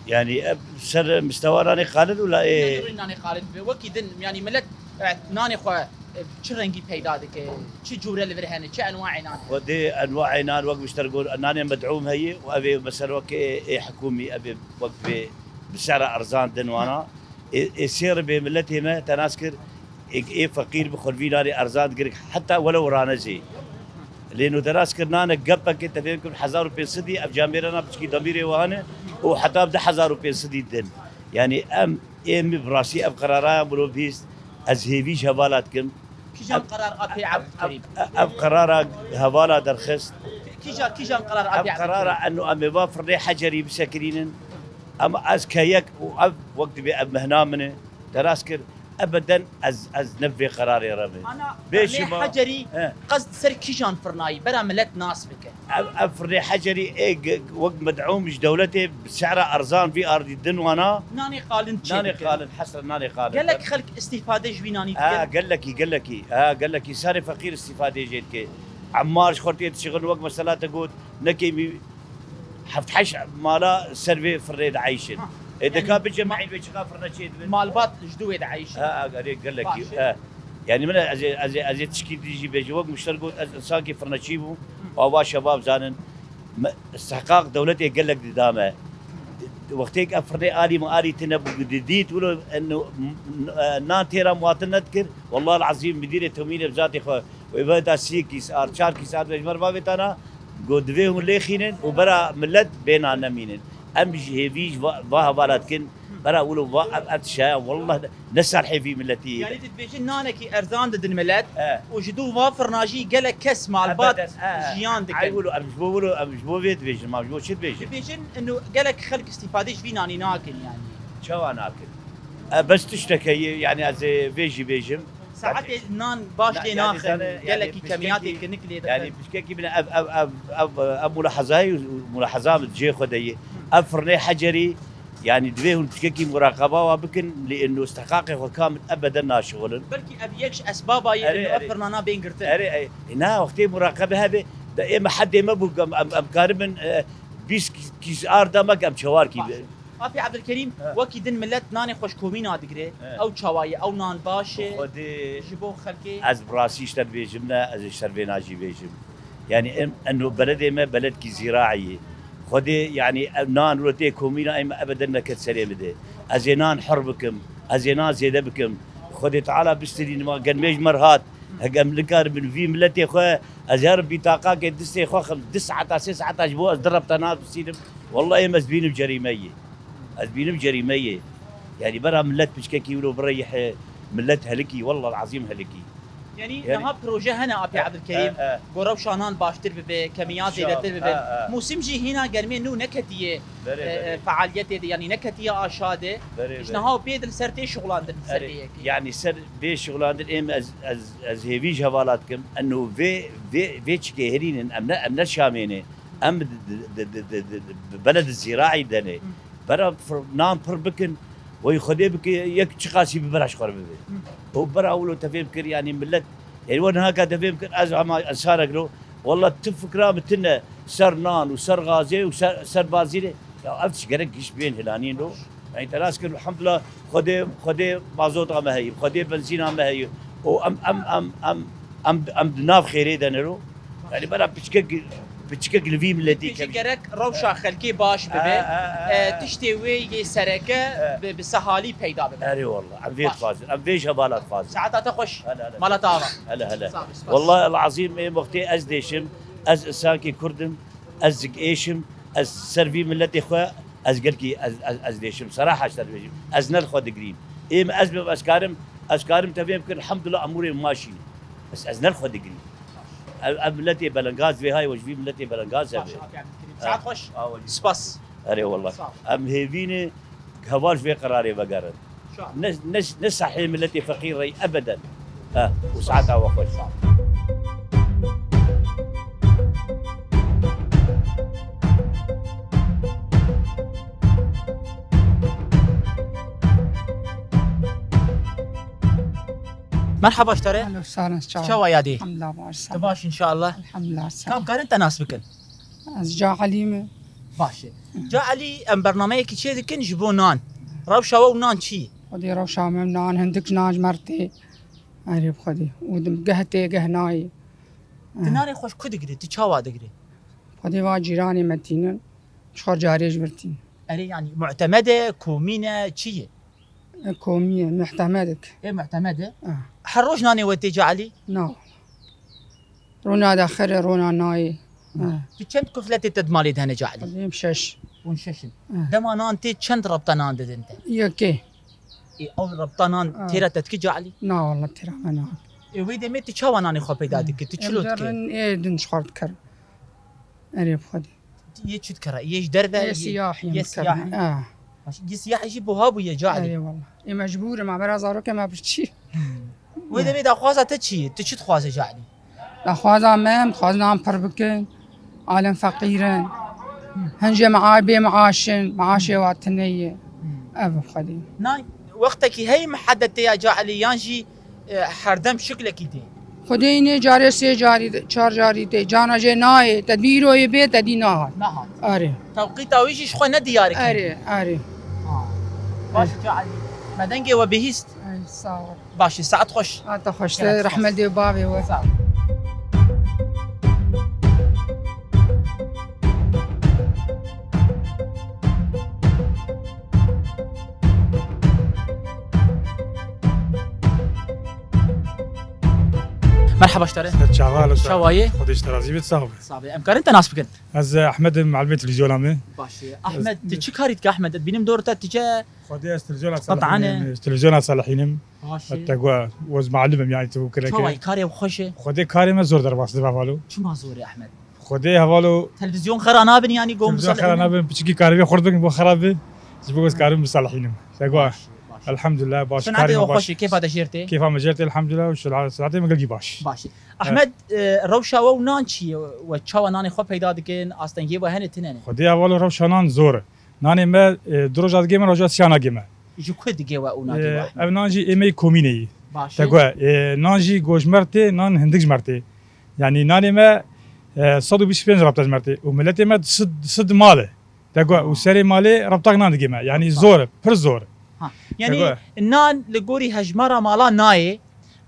Yani, e, ser mistewa nanê qalin û la ê Ne cûrê nanê qalin be? Wekî din, yani millet, e, nanê xwe, e, çi rengî peyda dike? Çi cûre li vir hene? Çi enwaê nan hene? Xwedê enwaê nan wek bi ji te re got, nanê med'ûm heye û ev ê mesela wek ê, ê hikûmî, ev ê wek vê bi sera erzan din wana. Ê, ê sê ribê miletê me te nas kir, ê, ê feqîr bi xwe vî nanê erzan digirik, heta welew rane jî. Lê no te nas kir nane gepeke te fêm kir hezar û pênc sedî, ev camêrana piçkî demîrê wan e û heta bi du hezar û pênc sedî din. Yani em, ê min bi rastî ev qerara ya mirov bihîst, ez hêvî ji hevala dikim. Kîjan Ev, qerar apê ev, Abdülkerim? Ev, ev qerara hevala derxist. Kîja, kîjan qerar Ev apê qerara Abdülkerim? Eno em ê va firnê Hecerî bisekirînin. Em ez keyek û ev wek dibê ev mehna min e. Te rast kir. Ebeden ez, ez ne vê qerarê re me. Ana Bê firnê şima, Hecerî he. Qesd ser kîjan firnayî? Bera millet nas bike. Ev, ev firnê Hecerî ê g-, wek med'ûm ji dewletê bi sehra erzan vî ardî din wana. Nanê qalin çê Nanê dike. Qalin, hesre nanê qalin. Gelek xelk îstîfade ji vî nanî Ha, dikin. Gelekî, gelekî. Ha, gelekî. Sarê feqîr îstîfade jê dike. Emmar ji xwe tê dişixin wek mesela te got, nekê mî heft heşt mala ser vê firnê dieyşin. Ha. Ê, dika Yani bice ma-, meîl vê çiqa firne çê dibin? Malbat ji dû wê dieyşin. Ha, ha, erê gelekî. Baş e. Ha. Yani min ez ê, ez ê, ez ê tişkî dî jî bêjim. Wek muşter got, ez insankî firneçî bûm. Hı. Ava şebab zanin. Me, istihqaq dewletê gelek dida me. Wextêk ev firnê alî min alî tine bû, didît wilo, en, n-, n-, nan têra muwatin nedikir. Wallahil azîm, midîrê temînê bi zatê xwe, wê veda sî kîs ar, çar kîs ar, ji me re bavêtana, got, divê hûn lêxînin û bera millet bêna nemînin. Em ji hêvî ji va, va hevala dikin, bera wilo va ev, ev tişaya, wallah ne ser hêvî milletî ye. Yani tu dibêjin nanekî erzan didin millet He. Û ji dû va firna jî gelek kes malbat Ebeden, he. Jiyan dikin. Ay wilo, em ji bo wilo, em ji bo vê dibêjin, ma ji bo çi dibêjin? Dibêjin, ino gelek xelk îstîfade ji vî nanî nakin yani. Çawa nakin? E, bes tiştek heye, yani ez ê vê jî bêjim. Saetê nan baş Na-, lê yani naxin, zane, yani gelekî piştekî, kemiyatê kinik lê yani dixin. Pişkekî bine ev, ev, ev, ev, ev mulahazayê û mulaheza min cihê xwe de ye. Ev firnê Hecerî, yani divê hûn pişkekî muraqeba wa bikin, lê eno istihqaqê xwe kamil ebeden naşixulin. Belkî ev yek ji esbaba ye Erê, eno ev erê. Firnana bên girtin. Erê, erê. E, na, wextê muraqebe hebe, de ê me hedê me bû, em, em, em karibin, e, bîst kîs ar da me, em çewar kî Baş. Apê Ebdilkerîm, He. Wekî din milet nanê xwe ji komîna digire. He. Ew çawa ye? Ew nan baş e Xwedê ji bo xelkê? Ez bi rastî ji te dibêjim ne, ez ê ji ser vê najî bêjim. Yani em, eno beledê me beledkî zîraî ye. Xwedê, yani ev nan wilo tê komîna ê me ebeden neket serê min de. Ez ê nan hir bikim, ez ê nan zêde bikim. Xwedê Teala bistînî ma, gel mêj me re hat. Hek em nikaribin vî miletê xwe, ez her bîtaqakê distê xwe xim, du saeta, sê saeta ji bo ez du repte nan bistînim. Wallahî em ez bînim cerîme ye. Ez bînim cerîme ye. Yani bera millet piçkekî wilo bireyhe, millet helikî, wallah azîm helikî. Yani Yani niha proje hene apê E, Ebdilkerîm, e, e. Go rewşa nan baştir bibe, kemiya Şa-, zêdetir bibe. e, e. Mûsim jî hîna germê nû neketiye, Berê, e, e, berê. Fealiyetê de, yani neketiye aşa de. Berê, Ji berê. Niha pê de li ser tê şixulandin ser Erê, vê yekê. Yani ser vê şixulandin êm ez, ez, ez hêvî ji hevala dikim. Eno vê, vê, vê çikê herînin, em ne, em ne şamêne. Em di, di, di, di, di, di, di, beled zîraî denê. Hı. Bera fir-, nan pir bikin, wey Xwedê bike, yek çiqasî bi bera ji xwe re bibe. Hı. Û bera wilo te fêm kir, yanî millet Ê, we niha ka devê bikir, ez hema ensarek lo. Walla tu fikra min tine ser nan û ser gazê û ser, ser bazîrê. Ya ev tişt gerek giş bên hilanîn lo. Yanî te nas kir, elhamdulillah, Xwedê, Xwedê mazota me heye, Xwedê benzîna me heye. Û em, em, em, em, em, em di nav xêrê de ne ro. Yanî bera piçkek, piçkek li vî miletî Pêşî kevî. Gerek rewşa xelkê baş bibe. E, e, e, e. E, tiştê wê yê sereke E. bi, bi sehalî peyda bibe. Erê wallah. Em vê Baş. dixwazin. Em vê ji hevala dixwazin. Saeta te xweş. Hele, hele. Mala te ava. Hele, hele. Sağ ol, spas. Wallahi el-azîm ê wextê ez dêşim, ez insankî Kurd im, ez zik êşim, ez ser vî miletê xwe, ez gelkî, ez, ez, ez dêşim. Seraha ji te dibêjim. Ez ne li xwe digirîm. Ê min ez bim, ez karim, ez karim tevê bikim, elhamdulillah, emûrê min maşî ne. Ez, ez ne li xwe digirîm. Ev, ev miletê belengaz vê hay, we ji vî miletê belengaz hebe. Baş, aferin, dikirim. Saet xweş. Spas. Erê wallah. Sağ ol. Em hêvî ne heval ji vê qerarê vegerin. Şa. Ne, ne, ne sehê miletê feqîr rey ebeden. Ha, û saeta we xweş. Sağ ol. Merhaba ji te re. Alo, sağ olun, sağ olun. Çawa yadî? Elhamdulillah, baş, sağ Tu olun. baş inşallah. Elhamdulillah, sağ Kam olun. karin te nas bikin? Ez Ca Elî me. Baş e. Ca Elî, em bernameyekî çê dikin ji bo nan. Rewşa we û nan çi? Xwedê rewşa me nan, hindik nan ji mertê. Erê bi Xwedê. Û dim geh tê, geh nayê. Ti nanê xwe ji ku digirî? Ti çawa digirî? Xwedê va cîranê me tînin. Ji xwe carê ji vir tînin. Erê, yanî mu'temed e, komîn e, çi ye? E, komî ye, muhtemedik. Ê muhtemed e? Ah. Her roj nanê we tê Ca Elî? Na. Rona de xir e, rona nayê. Na. Ah. Tu çend kufletê te di malê de hene Ca Elî? Em şeş. Hûn şeş in. Ah. Dema nan tê çend rebta nan didin te? Yekê. Ê, ew rebta nan Ah. têra te dikî Ca Elî? Na, wallah têra me na. Ê, wê demê tu çawa nanê xwe peyda dikî? Tu çilo dikî? Em derin ê din ji xwe dikerin. Erê bi Xwedê. Yê çi dikere? Yê ji derve, Yê yê, siyahî yê em dikerin. siyahî. Ah. Baş, yê siyahî jî buha bûye Ca Elî. Erê wallah. Ê mecbûr e, me bera zarokê me birçî. Wê demê daxwaza te çi ye? Tu çi dixwazî Ca Elî? Daxwaza me, em dixwazin em pir bikin. Alem feqîr in. Hin jî me'a-, bê meaş in, meaşê wa tune ye. Ev bi Xwedê. Na, wextekî heye mihedet tê ya Ca Elî yan jî, e, herdem şiklekî tê? Xwedê nê carê sê carî, çar carî tê. Cana jê nayê, te dî îro yê bê, te dî nahat. Nahat. Erê. Tewqîta wî jî ji xwe ne diyar e. Erê, erê. Ha. Baş e Ca Elî. Me dengê we bihîst. Ay, sağ ol. Baş e, saet xweş. Hata xweş, Gelek rehmet dê bavê we. Sağ ol. Merhaba ji te re. Ser çava, alo, Çawa yê? Xwedê ji te razî bit, sax be. Sax be. Em karin te nas bikin? Ez, e, Ahmed im, mealimê televîzyona me. Baş e. Ahmed, Ez tu çi karî dike Ahmed? Bînim dor te tu ce Xwedê ez televîzyona Qetane. Salihînim, televîzyona Salihînim. Baş e. Te got, ez mealim im, yanî tu kireke. Çawa yî, karê xweş e? Xwedê karê me zor derbas dibe hevalo. Çima zor e Ahmed? Xwedê hevalo. Televîzyon xera nabin yanî go Televîzyon xera misalihînim? nabin, piçikî karê xurt bikin, bo xera bi. Ji bo ez karim bisalihînim. Te got. Baş e, baş e. Elhamdulillah, baş, Senatê karê me we baş. xweş e, kêfa te jêr tê? Kêfa me jêr tê, elhamdulillah, û şil-, senatê me gelkî baş. Baş e. Evet. Ahmed, e, rewşa we û nan çi ye? We çawa nanê xwe peyda dikin? Astengiyê we hene tine ne? Xwedê hevalo rewşa nan zor e. Nanê me, e, du roja digê me, roja siya nagê me. Ji ku digê we û nagê we, E, Ehmed? Ev nan jî ê me yî komînê yî. Baş e. Te got, e, nan jî go ji me re tê, nan hindik ji me re tê. Yanî nanê me, e, sed û bîst û pênc rebte ji me re tê. Û miletê me di sid, di sid mal e. Te got, û Ha. serê malê rebtak nan digê me. Yanî Baş. zor e, pir zor e. Ha. Te Yanî got. nan li gorî hejmara mala nayê,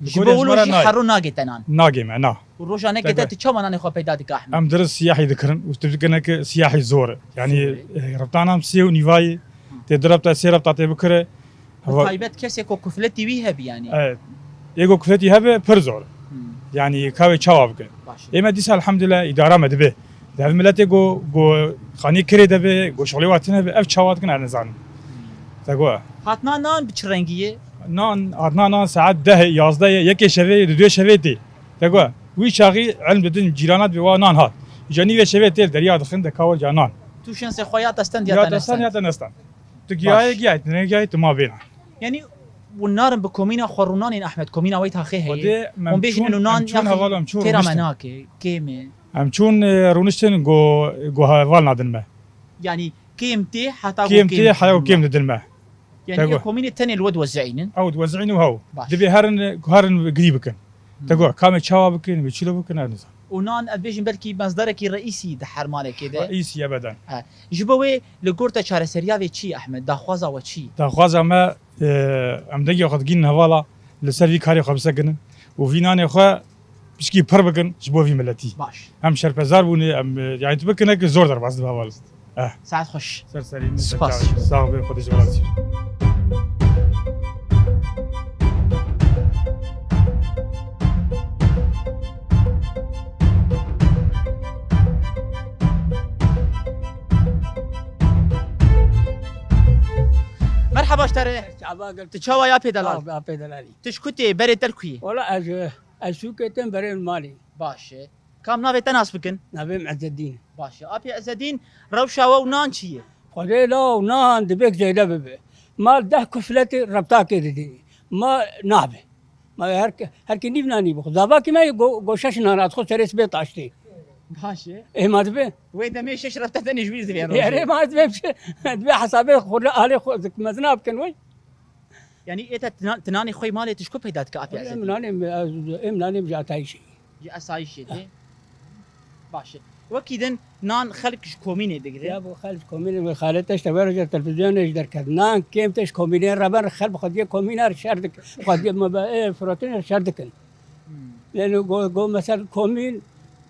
Li ji gorî bo wilo hejmara jî nayê. herû nagê te nan. Nagê me, na. Û roja Te nekete got. tu çawa nanê xwe peyda dike Ehmed? Em dir siyahî dikirin û tu dikine ki siyahî zor e. Yanî, Zor e. eh, rebtana em sê û nîvayî, tê du rebta, sê rebta tê bikire. Bi Hava- taybet kesê ku kufletî wî hebî yanî. Evet. Ê ku kufletî hebe pir zor e. Hmm. Yanî ka wê çawa bike? Baş e. Ê me dîsa elhamdulillah îdara me dibe. Di ev miletê ku, ku xanî kirê de be, ku şixulê wa tune be, ev çawa dikin ez nizanim. Hmm. Te got. Hatna nan bi çi rengî ye? Nan, hatna nan saet deh, yazdeh, yekê şevê, di duyê şevê tê. Te got, wî çaxî ilm didin cîrana dibê wa nan hat. Îca nîvê şevê tê li derya dixin de ka were ca nan. Tu şensê xwe ya te stand ya Ya te te stand nestan. ya te nestan. Tu Baş. giyayê giyayê, tu negiyayê tu ma bêna. Yanî hûn narin bi komîna xwe rûnanên Ehmed, komîna wê taxê heye. Xwedê me Hûn bêjin çûn, û nan em çûn yaxî heval em çûn têra me rûniştin. nake, kêm e. Em çûn, e, rûniştin go, go heval nadin me. Yanî kêm tê heta ku Kêm kêm tê, heya ku kêm didin me. Yanî Te ê got. komînê tenê li we diwezînin? Ew diwezînin û hew. Baş. Divê herin, herin girî bikin. Te got, kamê çawa bikin, wê çilo bikin, ez nizam. Û nan, ev bêjin belkî mezdarekî reîsî di her malekê de. Reîsî ebeden. He. Ji bo wê li gor te çareseriya vê çi ye, Ehmed? Daxwaza we çi ye? Daxwaza me, e, em dengê xwe digînin hevala, li ser vî karê xwe bisekinin û vî nanê xwe pişkî pir bikin ji bo vî miletî. Baş. Em şerpezar bûne, em, e, yani tu bikineke zor derbas dibe heval. Eh. Saet xweş. Ser serî min, ser çavê. Spas. Sax be, Xwedê ji we razî. Merhaba ji te re. Merhaba, gel. Tu çawa ya pê delal? Sağ ol, ya pê delalî. Tu ji ku tê, berê te li ku ye? Wala ez, ez sûkê tim berê malê. Baş e. Kam navê te nas bikin? Navê min Ezzedîn. Baş e. Apê Ezzedîn, rewşa we û nan çi ye? Xwedê law nan dibêk zêde bibe. Ma deh kufletê rebtakê didê. Ma nabe. Ma her ke-, her kê nîv nanî bixwe. Zavakî me go-, go şeş nan hat xwe serê sibê taştê. Baş e. Ê ma dibe? Wê demê şeş rebte tenê ji wî zivê rojê. Erê ma dibe, dibe hesabê xwe li alê xwe zik mezina bikin wê. Yanî ê te tinan-, tinanê xwe yê malê tu ji ku peyda dike, apê Ezzedîn? Em nanê, em nanê ji asayîşê. Ji asayîşê tê. Baş e. Wekî din nan xelk ji komînê digire. Ya bo xelk ji komînê, wê xalê te ji te ver ji televîzyonê ji derket. Nan kêm tê ji komînê re ben xelk bi xwediyê komîna re şer dikin. Xwediyê me be, ê, firotinê re şer dikin. Hmm. Yani go, go mesela komîn,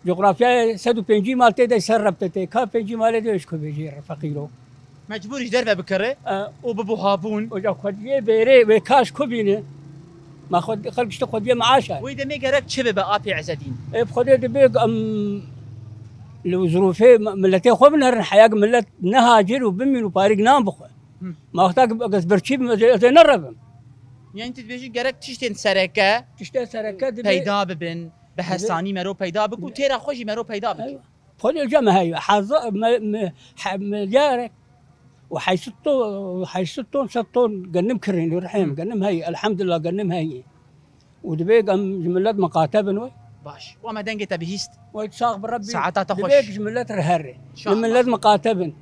cografyayê sed û pêncî mal tê de ser rebte tê. Ka pêncî malê de ji ku bêjî re feqîro. Mecbûr ji derve bikire. E. Û bibo habûn. Oca xwediyê bêrê wê kaş ku bîne. Ma xwe, xelk işte xwediyê meaş e. Wê demê gerek çi bibe, apê Ezzedîn? Ê bi xwedê dibe em li zirûfê me-, miletê xwe binerin, heya millet nehacir û bimîn û parîk nan bixwe. Hı. Ma wexta ki ez birçî bim, ez ê, ez ê nerebim. Yani tu dibêjî gerek tiştên sereke, tiştên sereke dibe, peyda bibin, bi dibe hesanî mero peyda bik û têra xwe jî mero peyda bik. Eywa. Xwedê ca me heye. Heza-, me, me, he-, milyarek û heyşt ton, heyşt ton, sed ton gendim kirin, rihêm, gendim heye. Elhamdulillah gendim heye. Û dibê em ji millet miqate bin wê. Baş. Wa me dengê te bihîst. Wê sax bi Rebbî. Saeta te xweş. Dibê ji millet re here. Li millet miqate bin.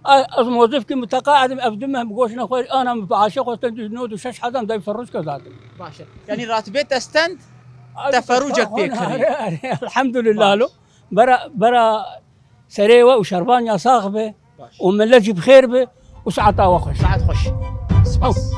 A-, ez mozifkî mutaqaedim, ev dime goşna xwe, ana min bi aşe xwestin du nod û şeş hezan dey ferrûşke zaten. Baş e. Yani ratibê te stend, te ferrûcek pê kirî. Elhamdulillah lo. Bera, bera serê we û şerbanya sax be. Baş. Û millet jî bi xêr be û saeta we xweş. Saet xweş. Spas.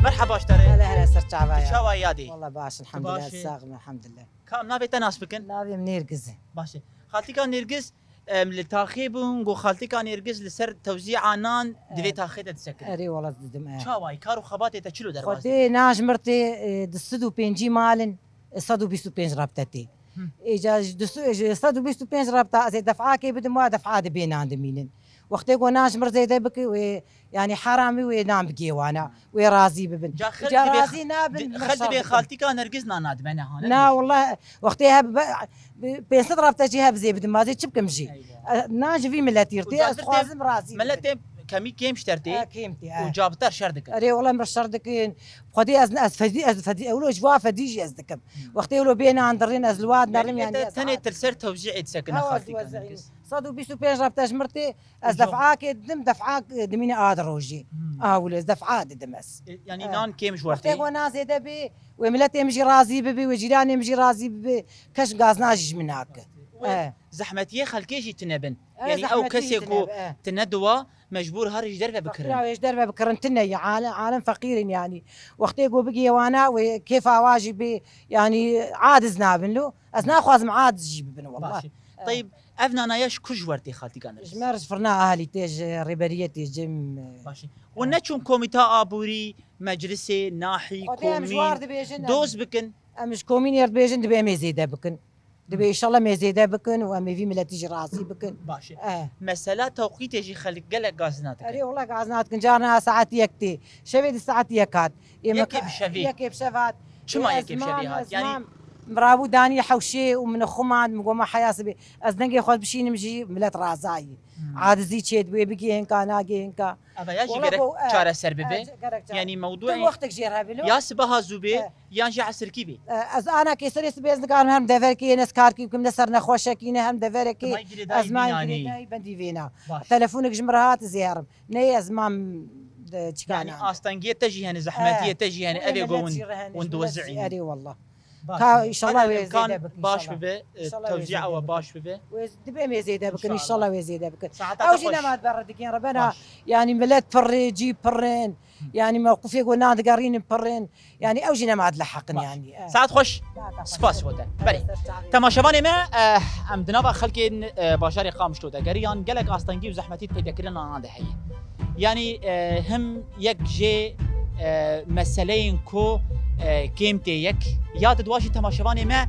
Merhaba ji te re. Hele hele ser çava ya. Çawa yadê? Walla baş, elhamdulillah, sax im, elhamdulillah. Kam navê te nas bikin? Navê min Nêrgiz e. Baş e. Xaltîka Nêrgiz, Em, li taxê bûn, got, xaltîka Nêrgiz li ser tewzîa nan di vê taxê de disekine. Erê, wela didim, e. Çawa ye? Kar û xebatê te çilo derbas dike? Xwedê nan ji mir tê, e, di sed û pêncî malin, e, sed û bîst û pênc rebte tê. Hı. Êca ji du sed, ji sed û bîst û pênc rebta ez ê defakê bidim, wa defa di bê nan dimînin. Wextê ku nan ji mir zêde bike, wê, yanî heramî wê nan bigê wana, wê razî bibin. Ca xelk dibê razî nabin, xelk dibê xaltîka Nêrgiz nan nadime, ne hane? Na, wela, wextê heb-, be-, pênc sed rabte jî heb zê bidim, ma zê çi bikim jî? Eywa. E, nan ji vî miletî rê tê, ez dixwazim razî bibin. Miletê kemî kêm ji te rê tê. E, kêm tê, e. Û ca bi te re şer dikin. Erê, wela min re şer dikin. Xwedê ez, ez fedî, ez fedî, ewlo ji va fedî jî ez dikim. Hmm. Wextê ewlo bê nan dirin, ez li wa dinerim, yanî ez tenê tu li ser tewzîê disekine xaltîka Nêrgiz. Sed û bîst û pênc rabte ji mir tê, ez defakê didim, defak, e, dimîne a di rojê. Hmm. A wile ez defa didim ez. E, yanî nan kêm ji we tê? Wextê ku nan zêde bê, wê miletê min jî razî bibe, wê cîranê min jî razî bibe, keş gazna jî ji min nake. Wê zehmetiyê xelkê jî tune bin. E, yanî ew kesê ku tune diwa, mecbûr her ji derve bikirin. Feqîra wê ji derve bikirin tune ye. Alem, alem feqîr in yanî. Wextê ku bigê wana, wê kêfa wa jî bê, yanî aciz nabin lo. Ez naxwazim aciz jî bibin, wela. Baş e. Teyb, ev nana ya ji ku ji wer tê, xaltîka Nêrgiz? Ji me re ji firna ahalî tê, ji rêberiyê tê, ji, e, baş e. We neçûn komîta aborî, meclisê, nahî, komîn, doz bikin? Em ji komînê re dibêjin, dibê em ê zêde bikin. Dibê, hı, înşallah em ê zêde bikin û em ê vî miletî jî razî bikin. Baş e. Eh. Mesela tewqîtê jî xelk gelek gazina dikin. Erê, wela gazina dikin. Carna saet yek tê. Şevê di saet yek hat. Ê me yekê bi şevê? Yekê bi şev hat. Çima yekê bi şevê hat? Yanî Min rabû danî hewşê û min xwe mand, min got, "Ma heya sibê ez dengê xwe bişînim jî, milet razayî." Hmm. Acizî çê dibê, bigê hinka, nagê hinka. Eva ya jî Wala gerek ku, e, çareser bibe. E, gerek çare-, Yanî mewdûê tu wextek jê re bilo. Ya sibeha zû bê, E. yan jî esirkî bê. E, ez ana kêserê sibê ez nikarim hem deverekê ne ez karkî bikim, ne ser nexweşekî, ne hem deverekê. Tu may girêdayî Ez may vînanî. girêdayî bendî vêna. Baş. Telefonek ji min re hat ez ê herim. Ne ez mam de çikana. Yanî astengiyê te jî hene, zehmetiyê E. te jî hene, Wê ev ê go milet win, jî re hene, win milet jî, diwezînî. erê wallah. Baş. Ka, inşallah, Helen wê imkan zêde bikin, baş inşallah. bibe, e, İnşallah wê tewzîa zêde we bikin. baş bibe. Wê, dibê em ê zêde bikin, İnşallah. inşallah wê zêde bikin. Saeta Ew te jî xweş. nema berre dikin, Rebena. Baş. Yanî milet pirrê, cî pirrên. Yanî mewqifê ku nadigerînin pirrên. Yanî ew jî nema dileheqin Baş. yanî. E. Saet xweş. Saeta xweş. Spas bo te. Belê. Ser çavê. Temaşevanê me, e, em di nava xelkên, e, bajarê Qamişlo de geriyan gelek astengî û zehmetî di peydekirina nan de heye. Yanî, e, him yek jê, e, meseleyên ku, e, kêm tê yek, ya di dua jî temaşevanê me,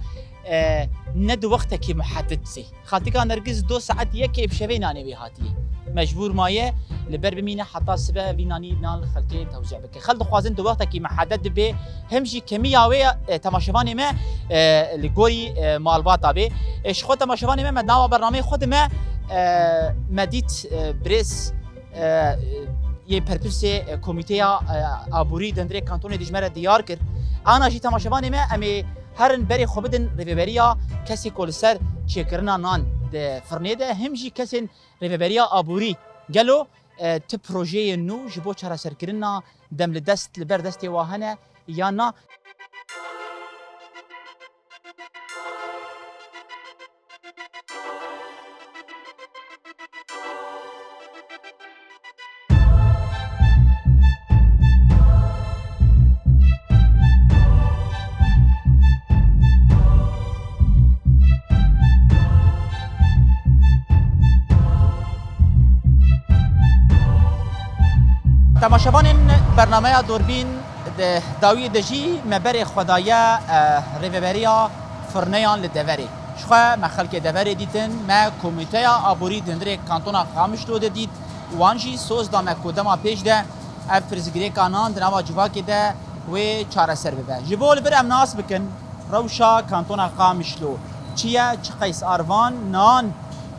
e, ne di wextekî muhedid zê. Xaltika Nergiz do saet yekê bi şevê nanê wê hatiye. Mecbûr maye, li ber bimîne heta sibe vî nanî nan li xelkê tewzî bike. Xelk dixwazin di wextekî muhedid bibê, him jî kemiya wê, e, temaşevanê me, e, li gorî, e, malbata bê. E, ji xwe temaşevanê me, me nava bernameyê xwe dime, e, me dît, e, birêz, e, yê berpirsê, e, Komîteya, e, Aborî di hundirê kantonê de ji me re diyar kir. Ana jî temaşevanê me, em ê herin berê xwe bidin rêveberiya kesê ku li ser çêkirina nan di firnê de, him jî kesên rêveberiya aborî. Gelo, e, ti projeyên nû ji bo çareserkirina dem li dest, li ber destê wa hene yan na? Temaşevanên bernameya Durbîn, di dawiyê de jî me berê xwe daye, e, rêveberiya firneyan li deverê. Ji xwe me xelkê deverê dîtin, me Komîteya Aborî di hundirê Kantona Qamişlo de dît, wan jî soz da me ku dema pêş de ev pirsgirêka nan di nava civakê de wê çareser bibe. Ji bo li vir em nas bikin, rewşa Kantona Qamişlo çi ye, çi qeys arvan, nan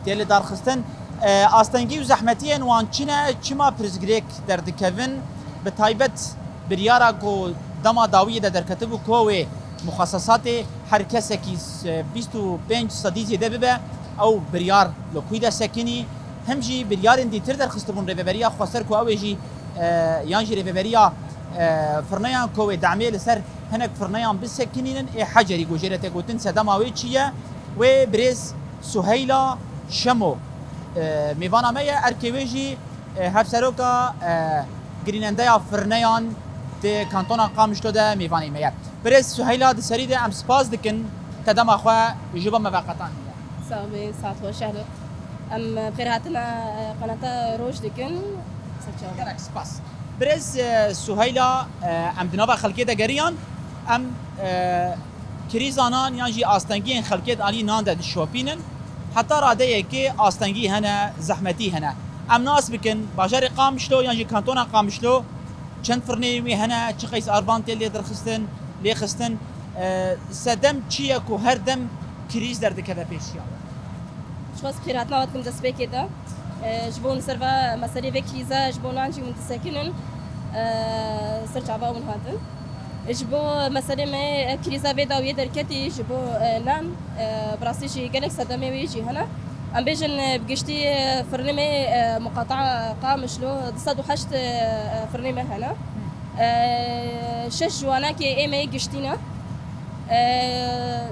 tê li darxistin, e, astengî û zehmetiyên wan çi ne, çima pirsgirêk derdikevin, bi taybet biryara ku dema dawiyê de derketibû ku wê muxasesatê her kesekî s-, bîst û pênc sedî zêde bibe, ew biryar li kû de sekinî, him jî biryarên dîtir derxistibûn rêveberiya xweser ku ew ê jî, e, yan jî rêveberiya, e, firneyan ku wê demê li ser hinek firneyan bisekinînin ê Hecerî ku jê re tê gotin sedema wê çi ye, wê birêz Suheyla Şemo, e, mêvana me ye, erkê wê jî, e, hevseroka, e, girînendeya firneyan di kantona Qamişlo de mêvanê me ye. Birêz Suheyla, di serî de em spas dikin te dema xwe ji bo me veqetandî. Sax bê, saet xweş, ehlo. Em bi xêr hatina, e, qenata Roj dikin. Ser çavan. Gelek spas. Birêz, e, Suheyla, e, em di nava xelkê de geriyan. Em, e, krîza nan yan jî astengiyên xelkê di alî nan de dişopînin. Heta radeyekê astengî hene, zehmetî hene. Em nas bikin, bajarê Qamişlo yan jî kantona Qamişlo çend firneyên wê hene, çi qeys arvan tê lê derxistin, lê xistin, e, sedem çi ye ku her dem krîz derdikeve pêşiya we? Ji xwe ez bi xêrhatina we dikim destpêkê de. E, ji bo hûn ser va meselê vê krîza, ji bo nan jî hûn disekinin, e, ser çava hûn hatin. Ji bo meselê me, e, krîza vê dawiyê derketî, ji bo, e, nan, e, bi rastî jî gelek sedemê wê jî hene. Em bêjin, e, bi giştî, e, firnê me, e, muqataa Qamişlo, du sed û heşt, e, e, firnê me hene. E, şeş ji wanakê ê me yê giştî ne. E,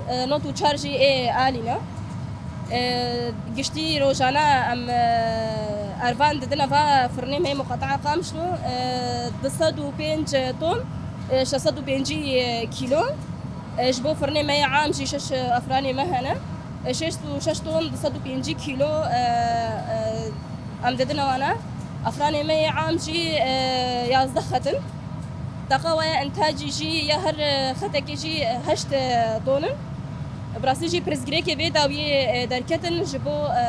e, nod û çar jî ê alî ne. E, giştî rojane em, e, ervan didine va firnê me yê muqataa Qamişlo, e, du sed û pênc ton, e, şeş sed û pêncî kîlo. E, ji bo firnê me yê am jî şeş, e, afranê me hene. E, şêst û şeş ton, du sed û pêncî kîlo, e, e, em didine wana. Afranê me yê am jî, e, yazdeh xet in. Taqa we ya intacî jî ya her, e, xetekê jî, e, heşt, e, ton in. Bi rastî jî pirsgirêkê vê dawiyê, e, derketin ji bo, e,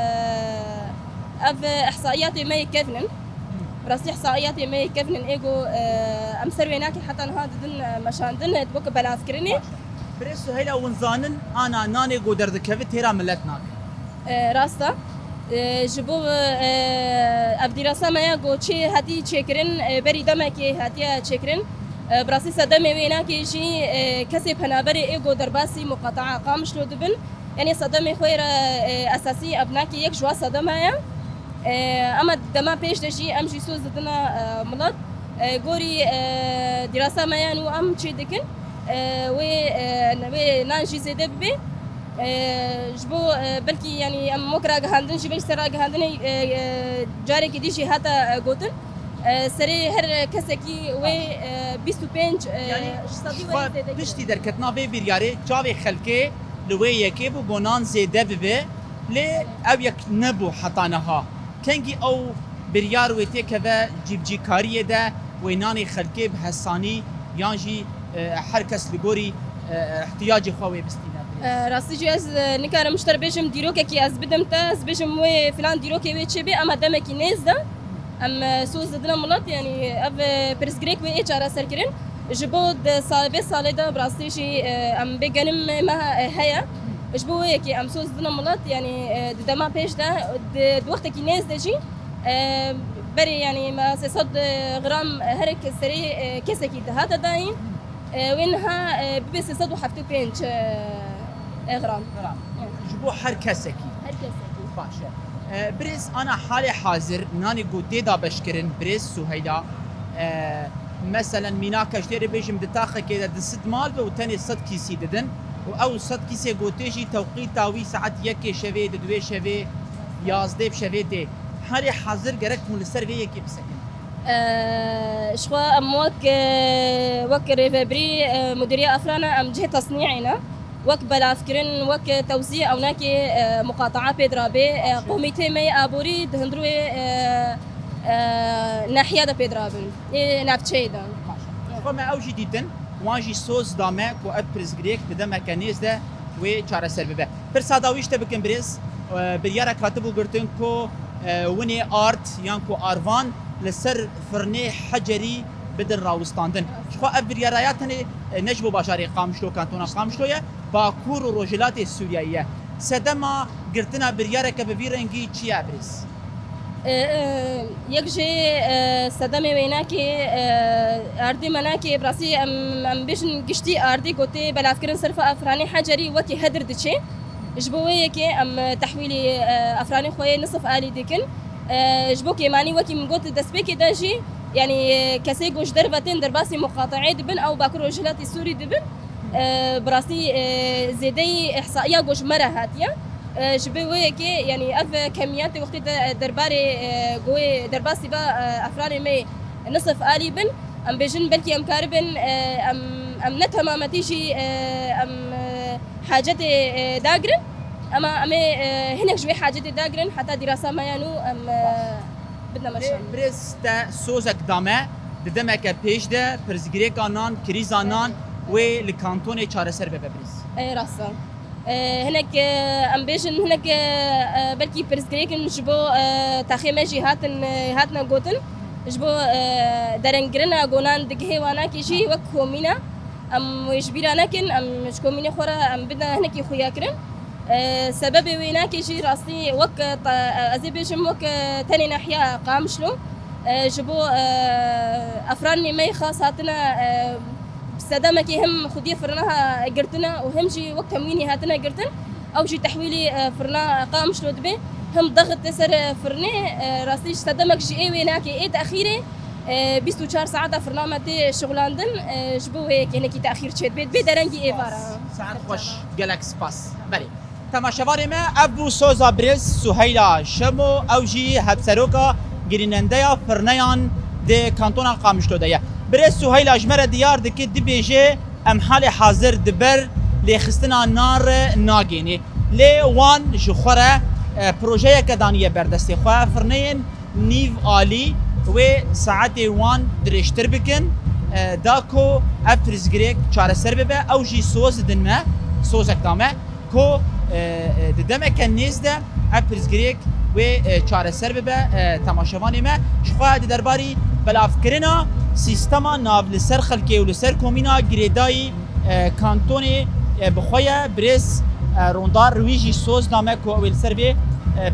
ev, e, ihsaiyatê me yê kevn in. Bi rastî ihsaiyatê me yê kevn in ê ku, e, em ser wê nakê heta niha didin, e, meşandin, e, weke belavkirinê. Birêz Suheyla, hûn zanin, ana nanê ku derdikeve têra milet nake. E, rast e. E, ji bo, e, ev dîrasa me ya ku çê hatî çêkirin, e, berî demekê hatiye çêkirin. E, bi rastî sedemê wê nake jî, e, kesê penaberê ê ku derbasî muqataa Qamişlo dibin. Yanî sedemê xwe re, e, esasî ev nake yek ji wan sedema ye. E, ema dema pêş de jî em jî soz didine, e, milet. E, gorî, e, dîrasa me ya nû em çê dikin. E, wê, e, wê nan jî zêde bibe. E, ji bo, e, belkî, yanî em wek ragihandin, ji vê ser ragihandinê, e, e, carekî dî jî hate, e, gotin. E, serê her kesekî wê, e, bîst û pênc, e, Yanî ji sedî ji xwe wê zêde piştî kirin. Derketina vê biryarê çavê xelkê li wê yekê bû ku nan zêde bibe, lê ev yek nebû heta niha. Kengî ew biryar wê têkeve cîbicîkariyê de, wê nanê xelkê bi hesanî yan jî, e, her kes li gorî, e, ihtiyacê xwe wê bistîne. E, rastî jî ez, e, nikarim ji te re bêjim dîrokekî ez bidim te, ez bêjim wê filan dîrokê wê çê bê, ema demekî nêz de. Em, e, soz didine milet, yanî ev, e, pirsgirêk wê ê çareserkirin. Ji bo di sal-, vê salê de bi rastî jî, e, em bê genim me, e, heye. Ji bo wê yekê em soz didine milet, yanî, e, di dema pêş de, di, di wextekî nêz de jî, e, berê, yanî me sê sed gram her ke-, serê, e, kesekî dihate dayîn. E, wê niha, e, bibe sê sed û heftê û pênc, e, e, gram. Gram. Ji bo her kesekî. Her kesekî. Baş e. E, birêz, ana halê hazir nanê ku tê dabeşkirin, birêz Suheyla, e, meselen mînaka ji tê re bêjim di taxekê de di sed mal be û tenê sed kîsî didin û ew sed kîsê ku tê jî tewqîta wî saet yekê şevê, di duê şevê, yazdê bi şevê tê. Halê hazir gerek hûn li ser vê yekê bisekin. E, ji xwe em wek, e, wek rêvebirî, e, Mudîriya Efrana em cihê tesnî'ê ne. Wek belavkirin, wek tewzî ewnakê, e, muqataa pê dirabê, e, komîtê me yê aborî di hundirê, e, e, nehiya de pê dirabin. Ê navçeyê de. Xwe me ew jî dîtin, wan jî soz da me ku ev pirsgirêk di demeke nêz de wê çareser bibe. Pirsa dawî ji te bikim birêz, e, biryarek hatibû girtin ku, e, winê ard yan ku arvan li ser firnê hecerî bidin rawistandin. Ji xwe ev biryara ya tenê, e, ne ji bo bajarê Qamişlo, kantona Qamişlo ye, Bakur û Rojhilatê Sûriyeyê ye. Sedema girtina biryareke bi vî rengî çi ye birêz? E, e, yek jê, e, sedemê wênakê, e, erdê menakê, bi rastî em, em bêjin giştî erdê ku tê belavkirin sirfa Efranê Hecerî wekî hedir diçê. Ji bo wê yekê em, e, tehwîlî, e, Efranê xwe yê nisif alî dikin. E, ji bo kêmanî wekî min got destpêkê de jî, yanî, e, kesê ku ji derve tên derbasî muqate'ê dibin, ew Bakur Rojhilatê Sûrî dibin. E, bi rastî, e, zêdeyî ihsaiya ku ji me re hatiye. E, ji bo wê yekê, yanî ev kemiyatê wextê de, e, derbarê, e, goyê derbasî ve, e, Efranê me nisif alî bin, em bêjin belkî em karibin, e, em, em ne temametî jî, e, em, e, hacetê, e, dagirin. Ema em ê, e, hinek ji wê hacetê dagirin heta dîrasa me ya nû em, e, bidine meşan. Birêz te sozek da me, di demeke pêş de pirsgirêka nan, krîza nan wê li kantonê çareser bibe birêz. E, rast e. E, hinek, e, em bêjin, hinek, e, e, belkî pirsgirêk in ji bo, e, texê me jî hatin, e, hatine gotin. Ji bo, e, derenggirina gonan digihê wanakê jî wek komîne. Em wê ji bîra nekin, em ji komînê xwe re em bidin hinekî xuyakirin. E, sebebê wê nake jî rastî wek, e, ta-, e, ez ê bêjim wek, e, tenê nehiya Qamişlo. E, ji bo, e, efranê me yê xas hatine, e, sedemekê him xwediyê firna ha-, girtine û him jî wek temwînî hatine girtin. Ew jî tehwîlî, e, firna Qamişlo dibe. Him dexit tê ser, e, firnê, e, rastî ji sedemek jî ê wê nake, ê texîrê, e, bîst û çar saeta firna me tê şixulandin, e, ji bo wê yekê hinekî texîr çêdibe, bê derengî êvara. Saet xweş, gelek spas. Belê. Temaşevanê me, ev bû soza birêz Suheyla Şemo, ew jî hevseroka girînendeya firneyan di kantona Qamişlo de ye. Birêz Suheyla ji me re diyar dike, dibêje, em halê hazir di ber lêxistina nan re nagênê. Lê wan ji xwe re, e, projeyeke daniye ber destê xwe. Firneyên nîv alî wê saetê wan dirêjtir bikin, e, da ku ev pirsgirêk çareser bibe. Ew jî soz didin me, sozek da me ku, e, e, di demeke nêz de ev pirsgirêk wê, e, çareser bibe, e, temaşevanê me. Ji xwe di derbarî belavkirina sîstema nav li ser xelkê û li ser komîna girêdayî, e, kantonê, E, bi xwe ye birêz, e, Rondar, wî jî soz da me ku ew ê li ser vê, e,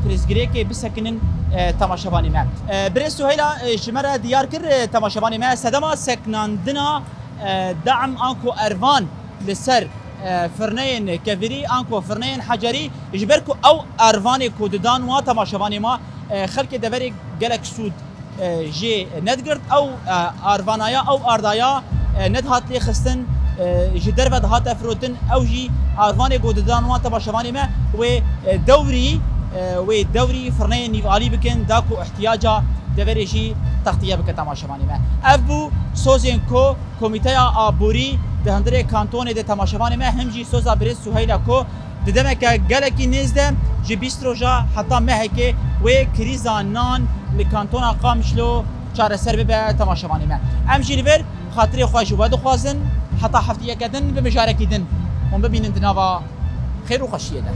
pirsgirêkê bisekinin, e, temaşevanê me. E, birêz Suheyla, e, ji me re diyar kir, e, temaşevanê me sedema seknandina, e, de'm anku ervan li ser, e, firneyên kevirî anku firneyên hecerî, ji ber ku ew ervanê ku didan wan temaşevanê me, e, xelkê deverê gelek sûd e, jê nedigirt. Ew, e, arvanaya, ew ardaya, e, nedihat lê xistin, e, ji derve dihate firotin. Ew jî arvanê ku didan wan temaşevanê me wê, e, dewrî, e, wê dewrî firneyên nîvalî bikin, da ku ihtiyaca deverê jî textiye bike temaşevanê me. Ev bû sozên ku Komîteya Aborî di hundirê kantonê de temaşevanê me, him jî soza birêz Suheyla ku di demeke gelekî nêz de ji bîst roja heta mehekê wê krîza nan li kantona Qamişlo çareser bibe temaşevanê me. Em jî li vir xatirê xwe ji we dixwazin, heta heftiyeke din bi mijarekî din. Hûn bimînin di nava xêr û xweşiyê de.